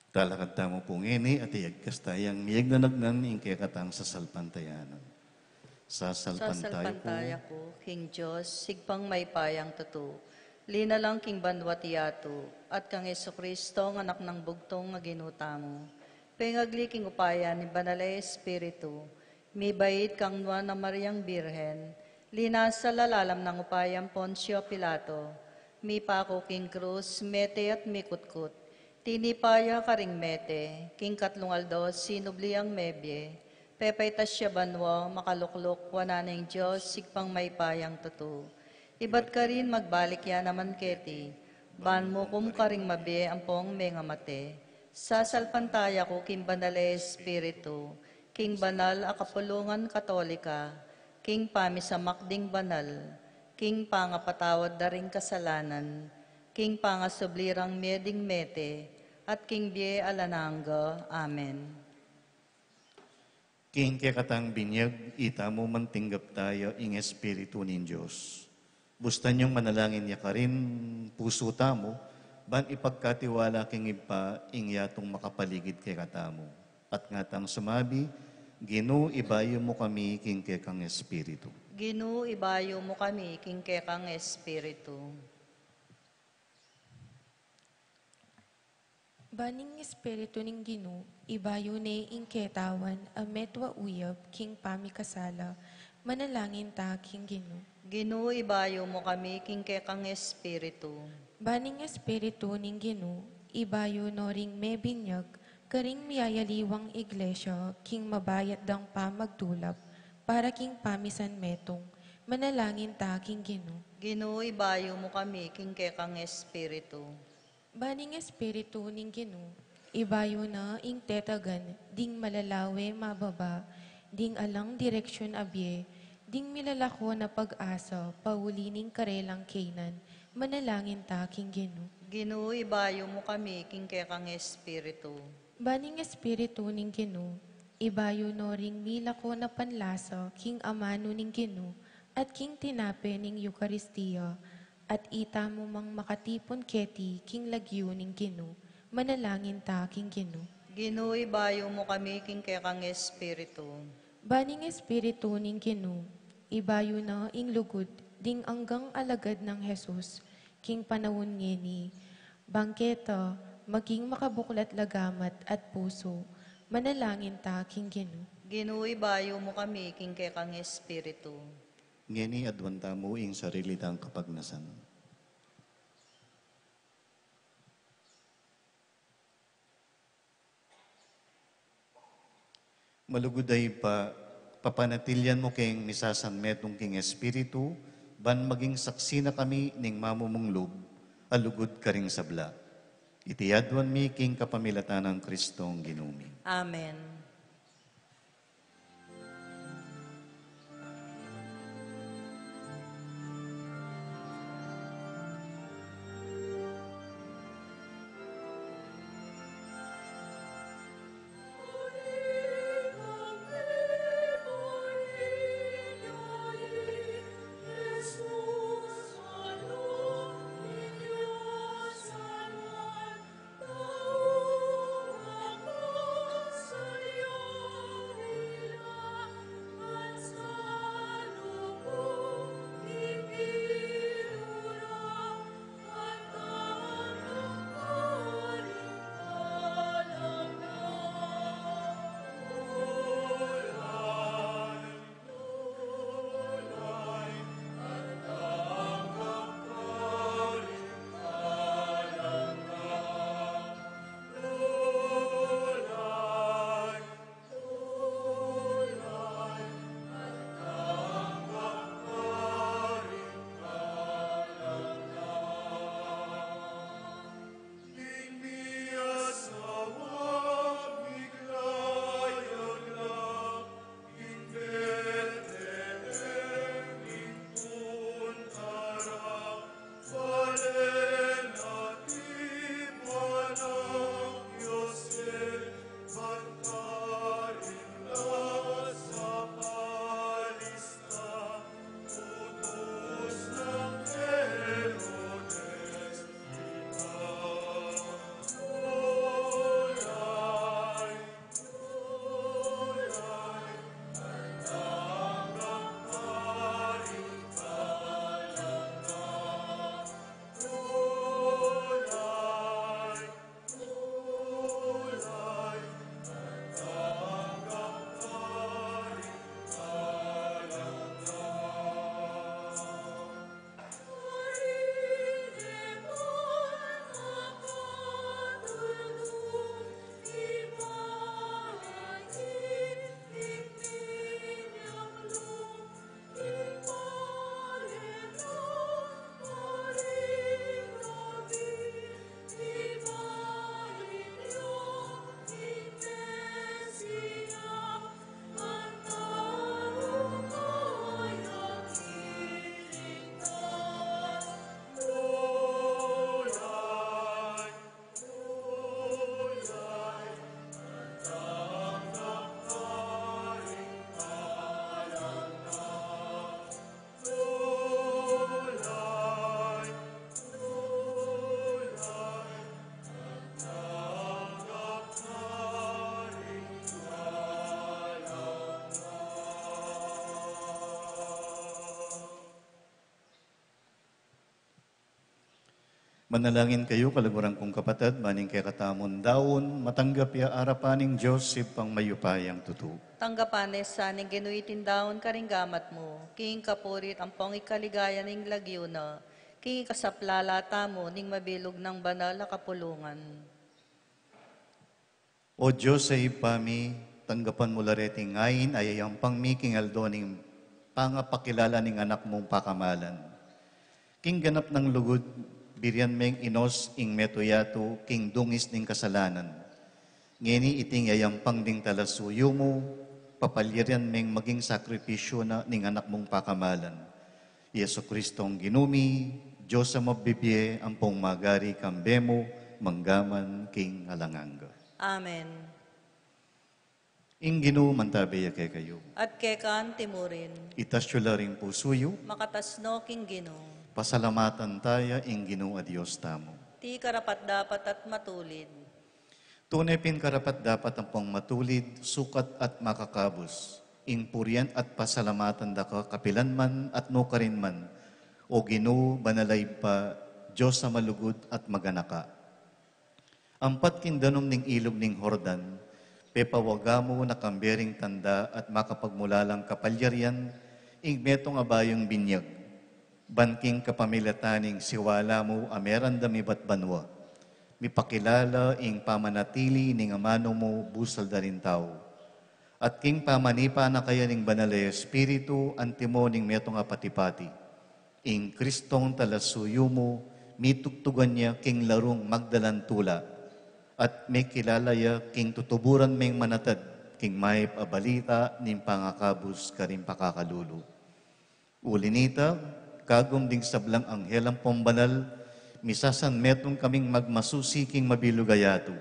Talakad tamu pu ngeni at iyagkas taya ing miyagnanagnan ing kekatang sasalpantayanan. Sasalpantaya ku, sasalpantaya ku king Dios, Ibpang mayupayang tutu, linalang king banua't yatu, at kang Jesucristo, a Anak nang bugtung a Ginu tamu, pengagli king upaya ning Banal a Espiritu, mibait kang Nuan a Mariang Birhen, linasa lalam nang upayang Poncio Pilato, mipaku king krus, mete at mikutkut, tinipa ya karing mete, king katlung aldo sinubli yang mebie, Pepaitas ya banua, makalukluk wanan ning Dios, Ibpang mayupayang tutu. Ibat karin magbalik ya naman keti, ban mukum karing mabie ampong mengamate. Sasalpantaya ku king Banal a Espiritu, king banal a kapulungan Katolika, king pamisamak ding banal, king pangapatawad da ring kasalanan, king pangasubli rang mie ding mete, at king bie alang angga. Amen. King kekatang binyag, itamu mantinggap taya ing Espiritu ning Dios. Bustan yung manalangin ya karin pusu tamu, ban ipagkatiwala king Ibpa ing yatung makapaligid kekatamu. At ngatang sumabi, Ginu, ibayu mu kami king kekang Espiritu. Ginu, ibayu mu kami king kekang Espiritu. Ban ing Espiritu ning Ginu, ibayu ne ing ketawan a metua uyab king pamikasala, manalangin ta king Ginu. Ginu, ibayu mu kami king kekang Espiritu. Ban ing Espiritu ning Ginu, ibayu no ring mebinyag karing miyayaliwang Iglesia king mabayat dang pamagdulap para king pamisanmetung, manalangin ta king Ginu. Ginu, ibayu mu kami king kekang Espiritu. Ban ing Espiritu ning Ginu, ibayu na ing tetagan ding malalawe mababa, ding alang direksyun a bie, ding milalako na pag-asa pauli ning karelang kaynan, manalangin ta king Ginu. Ginu, ibayu mu kami king kekang Espiritu. Ban ing Espiritu ning Ginu, ibayu no ring milako na panlasa king amanu ning Ginu at king tinape ning Eukaristia, at itamu mang makatipun keti king lagyu ning Ginu, manalangin ta king Ginu. Ginu, ibayu mu kami king kekang Espiritu. Ban ing Espiritu ning Ginu, ibayu na ing lugud ding anggang alagad nang Jesus king panaun ngeni, bang keta maging makabuklat la gamat at pusu, manalangin ta king Ginu. Ginu, ibayu mu kami king kekang Espiritu. Ngeni aduan tamu ing sarili tang kapagnasan. Malugud a Ibpa, papanatilian mu keng misasanmetung king Espiritu, ban maging saksi na kami ning mamumung lub a lugud karing sabla. Iti aduan mi king kapamilatan nang Kristong Ginu mi. Amen. Manalangin kayu, kaluguran kung kapatad, ban ing kekatamung daun matanggap ya arapan ning Dios Ibpang mayupayang tutu. Tanggapan na sa ning Ginu iting daun karing gamat mu, king kapurian ampong ikaligaya ning lagyu na, king ikasaplala tamu ning mabilug nang banal a kapulungan. O Dios a Ibpa mi, tanggapan mu la reting ain a yayampang mi king aldo ning pangapakilala ning Anak mung pakamalan. King ganap nang lugud, birian meng inus ing metung yatu king dungis ning kasalanan. Ngeni iting yayampang ding talasuyu mu, papalyarian meng maging sakripisyu na ning Anak mung pakamalan. Jesucristong Ginu mi, Dios a mabibie ampong magari kambe mu, mangga man king alang angga. Amen. Ing Ginu mantabe ya kekayu. At keka anti mu rin. Itas yu la ring pusu yu. Makatas no king Ginu. Pasalamatan taya ing Ginu a Dios tamu. Ti karapat-dapat at matulid. Tune pin karapat-dapat ampong matulid, sukat at makakabus, ing purian at pasalamatan da ka kapilan man at nukarin man, O Ginu, banal a Ibpa, Dios a malugud at maganaka. Ampat king danum ning ilug ning Jordan, pepawaga mu na kambe ring tanda at makapagmulalang kapalyarian ing metung a bayung binyag. Ban king kapamilatan ning siwala mu a meran da mibat banua, mipakilala ing pamanatili ning amanu mu busal da ring tau. At king pamanipa na kaya ning Banal a Espiritu, antimo ning metung a pati-pati, ing Kristong talasuyu mu, mitugtugan ya king larung magdalan tula, at mekilala ya king tutuburan meng manatad king mayap a balita ning pangakabus karing pakakalulu. Uli nita, kagum ding sablang anghel ampong banal, misasanmetung kaming magmasusi king mabilug a yatu.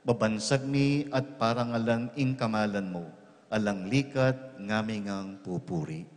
Babansag mi at parangalan ing kamalan mu, alang likat ngaming pupuri.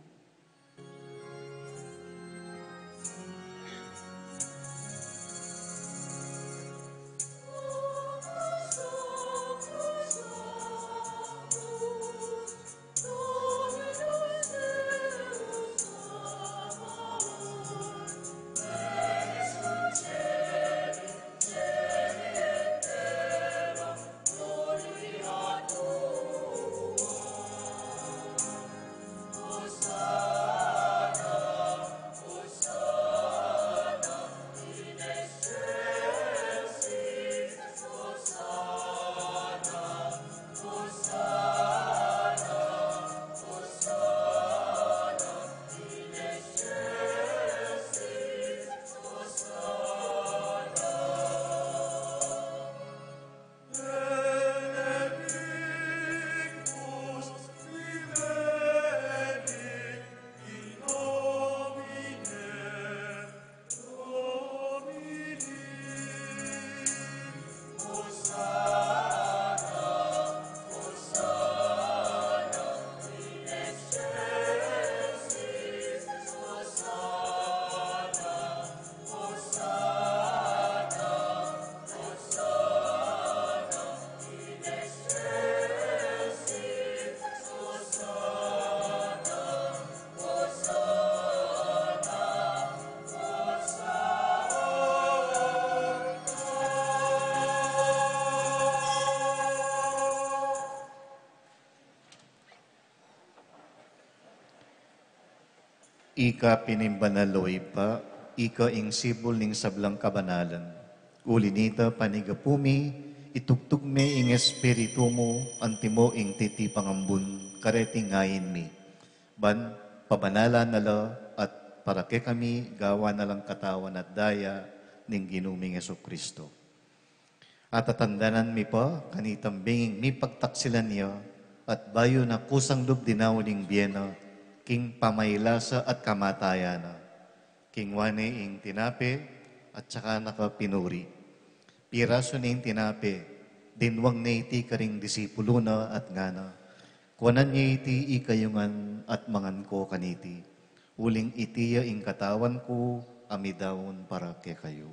Ika pin ing banal, o Ibpa, ika ing sibul ning sablang kabanalan. Uli nita, panigapu mi, itugtug me ing Espiritu mu, antimo ing titipang ambun, kareting ain mi. Ban, pabanalan na la, at para kekami, gawan na lang katawan at daya, ning Ginu ming Jesucristo. Atatandanan mi pa, kanitang binging mipagtaksilan ya, at bayu na kusang lub dinaun ing bie na, king pamailasa at kamatayan na. Kinua ne ing tinape, at saka na ka pinuri. Pirasu ne ing tinape, dinwang ne iti karing disipulu na at ngana, Kuanan ye iti ikayu ngan at mangan ko kaniti. Uling iti ya ing katawan ku a midaun para kekayu.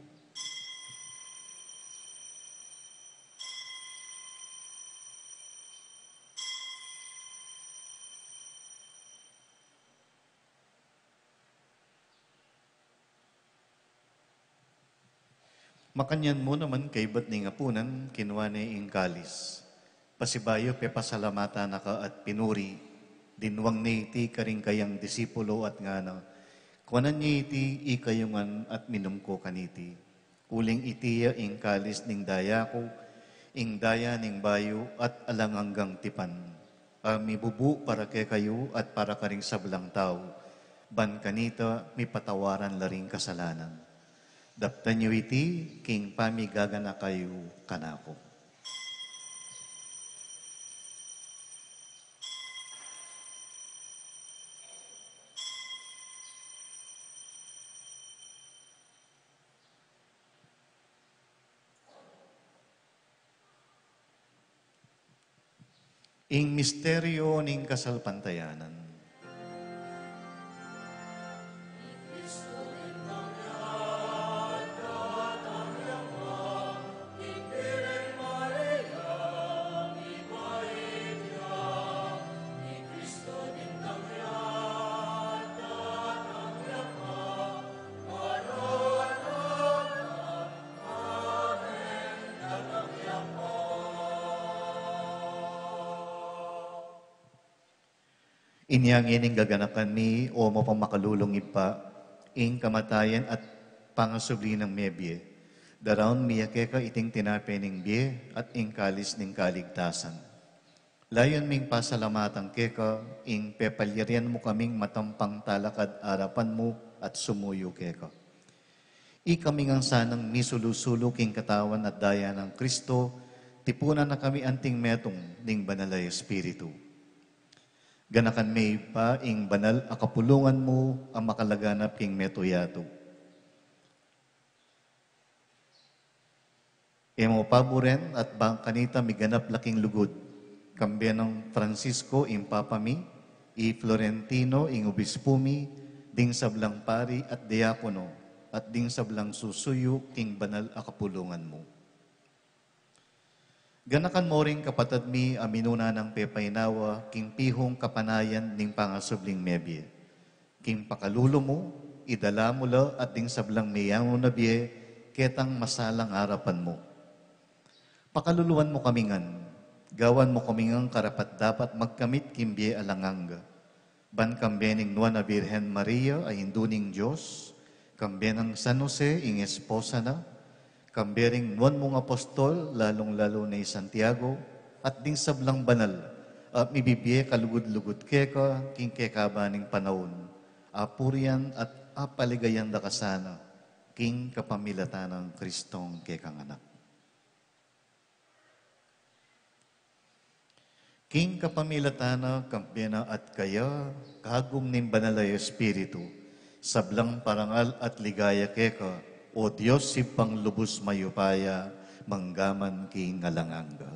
Makanyan mu naman kaybat ning apunan, kinua ne ing kalis. Pasibayu pepasalamatan na ka at pinuri, dinwang ne iti karing kayang disipulo at ngana, kuanan ye iti ikayu ngan at minum ko kaniti. Uling iti ya ing kalis ning daya ku, ing daya ning bayu at alang anggang tipan. A mibubu para kekayu at para karing sablang tau, ban kanita mipatawaran la ring kasalanan. Daptan yu iti king pamigaganaka yu kanaku. Ing misteryo ning kasalpantayanan. Inya ngeni gaganakan mi, o mapamakalulung Ibpa, ing kamatayan at pangasubli nang mebie. Daraun mi ya keka iting tinape ning bie at ing kalis ning kaligtasan. Layun ming pasalamatan keka ing pepalyarian mu kaming matampang talakad arapan mu at sumuyu keka. Ikami ngan sanang misulu-sulu king katawan at daya nang Kristo, tipunan na kami anting metung ning Banal a Espiritu. Ganakan me Ibpa ing banal a kapulungan mu a makalaganap king metung yatu. E mu paburen at bang kanita miganap la king lugud, kambe nang Francisco ing Papa mi, i Florentino ing Obispu mi, ding sablang pari at diakono, at ding sablang susuyu king banal a kapulungan mu. Ganakan mu ring kapatad mi a minuna nang pepainawa king pihung kapanayan ning pangasubling mebie. King pakalulu mu, idala mu la at ding sablang meyangu na bie ketang masalang arapan mu. Pakaluluan mu kami ngan, gawan mu kami ngan karapat-dapat magkamit king bie alang angga. Ban kambe ning Nuan a Birhen Maria a Indu ning Dios, kambe nang San Jose ing esposa na, kambe ring nuan mung apostol, lalung-lalu na i Santiago, at ding sablang banal a mibibie kalugud-lugud keka king kekaban ning panaun, apurian at apaligayan da ka sana king kapamilatan nang Kristong kekang Anak. King kapamilatan na, kambe na at kaya, kagum ning Banal a Espiritu, sablang parangal at ligaya keka, O Dios, Ibpang lubus mayupaya, mangga man king alang angga.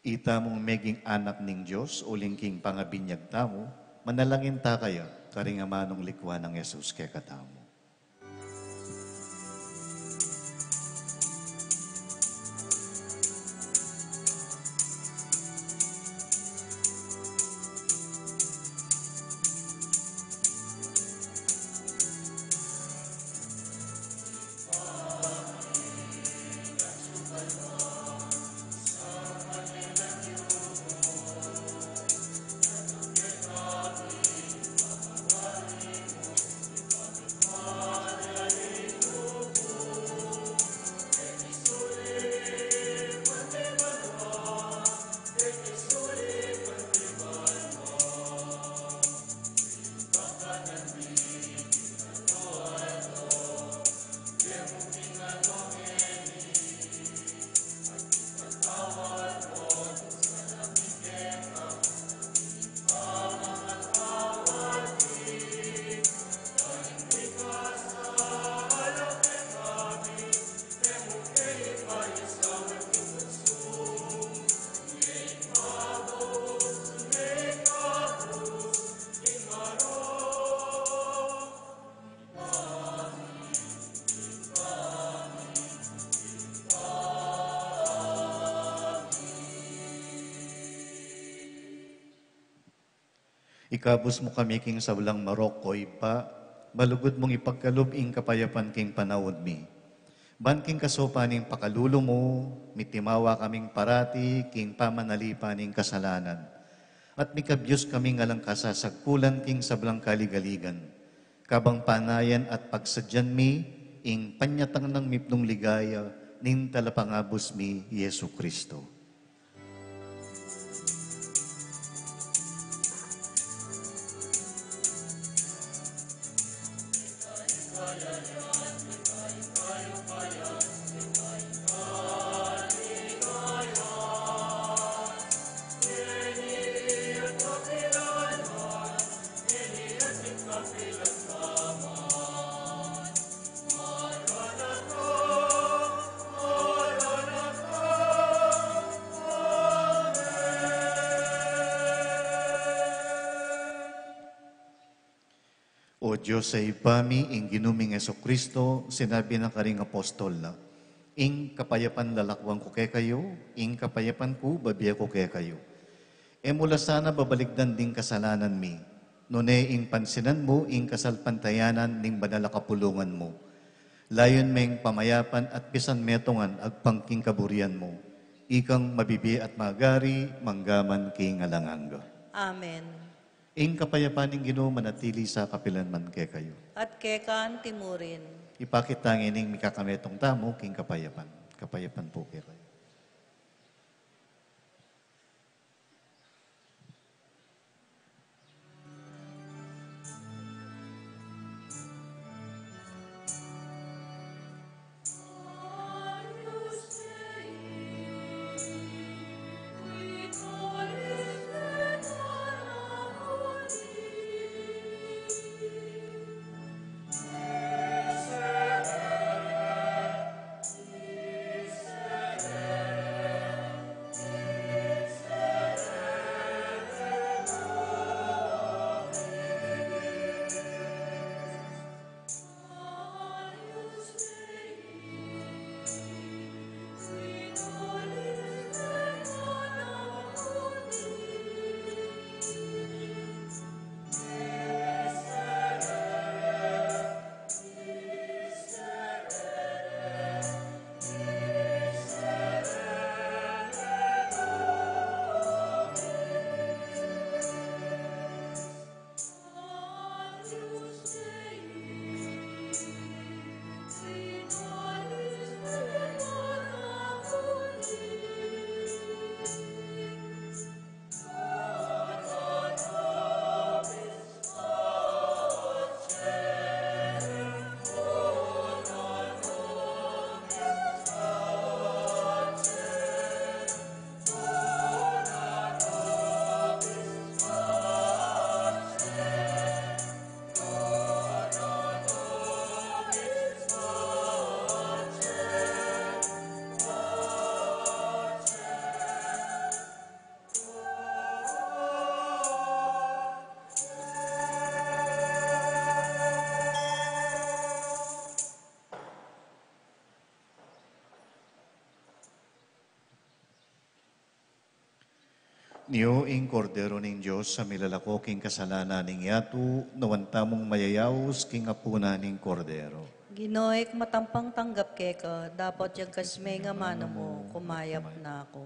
Itamung meging anak ning Dios, uling king pangabinyag tamu, manalangin ta kaya, karing amanung likwan nang Jesus kekatamu. Ikabus mu kami king sablang marok, o Ibpa, malugud mung ipagkalub ing kapayapan king panaun mi. Ban king kasaupan ning pakalulu mu, mitimawa kaming parati king pamanalipan ning kasalanan, at mikabyus kaming alang kasasagkulan king sablang kaligaligan, kabang panayan at pagsadyan mi ing panyatang nang mipnung ligaya ning Talapangabus mi, Jesu Cristo. O Dios a Ibpa mi, ing Ginu ming Jesucristo, sinabi na karing apostol na, "Ing kapayapan lalakuan ku kekayu, ing kapayapan ku babie ku kekayu." E mu la sana babalikdan ding kasalanan mi, nune ing pansinan mu ing kasalpantayanan ning banal a kapulungan mu. Layun meng pamayapan at pisan metungan agpang king kaburian mu, ikang mabibie at magari manggaman king alang angga. Amen. Ing kapayapan ning Ginu manatili sa kapilan man kekayu. At keka anti mu rin. Ipakit ta ngening mikakametung tamu king kapayapan. Kapayapan pu kekayu. Niu ing Kordero ning Dios a milalako king kasalanan ning yatu, nuan tamung mayayaus king apunan ning Kordero. Ginu, e ku matampang tanggap keka, dapot yagkas me ing amanu mu, kumayap na ku.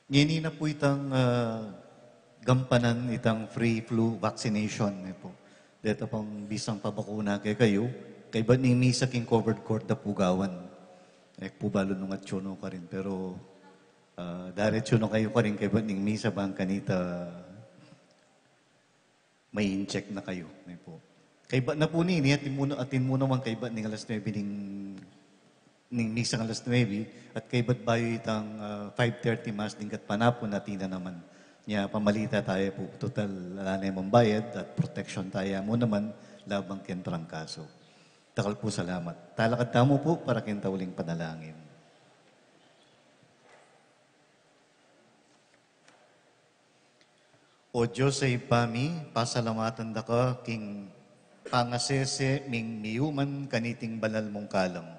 Ngeni na pu itang, ah, gampanan itang free flu vaccination, ne pu. Deta pang bisang pabakuna kekayu, kaybat ning misa king covered court da pu gawan. E ku pu balu nung atsu no karin, pero, ah, daretsu no kayu karin kaybat ning misa bang kanita ma-incheck na kayu, ne pu. Kaybat na pu nini, atin mu, atin mu naman kaybat ning alas nuebe ning, ning misang alas nuebe, at kaybat bayu itang, ah, five thirty mass ding gatpanapun, atin na naman. Nya, pamalita taya pu, total, ala ne mang bayad at protection taya mu naman, labang keng trangkaso. Dakal pu salamat. Talakad tamu pu, para keng tauling panalangin. O Dios a Ibpa mi, pasalamatan da ka king pangasese ming miyuman kaniting banal mung kalam.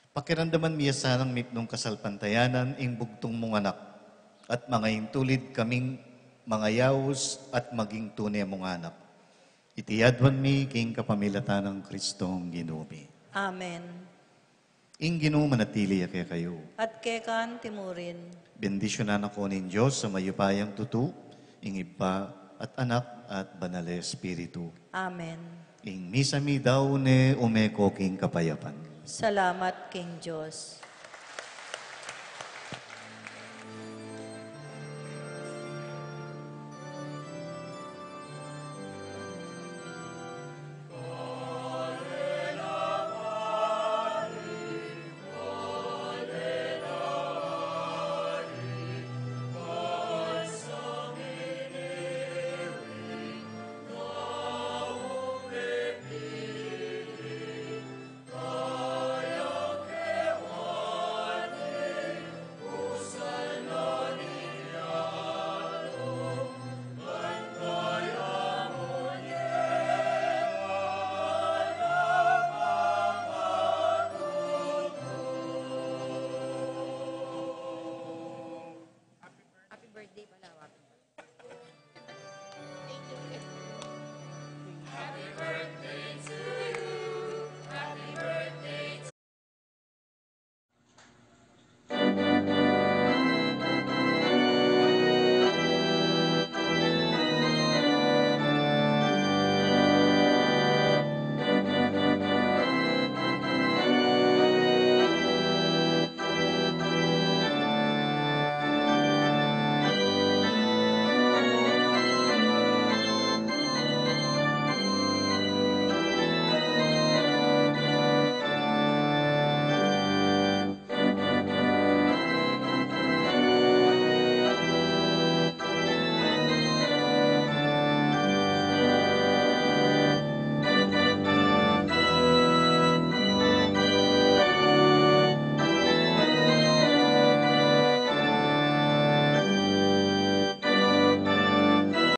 Pakiramdaman mi ya sanang mipnung kasalpantayanan ing bugtung mung anak, at mangaintulid kaming mangayaus at maging tune mung anak. Iti aduan mi king kapamilatan nang Kristong Ginu mi. Amen. Ing Ginu manatili ya kekayu. At keka naman murin. Bendisyunan na ko ning Dios a mayupayang tutu, ing Ibpa, at Anak, at Banal a Espiritu. Amen. Ing misa mi daun ne, ume ko king kapayapan. Salamat king Dios.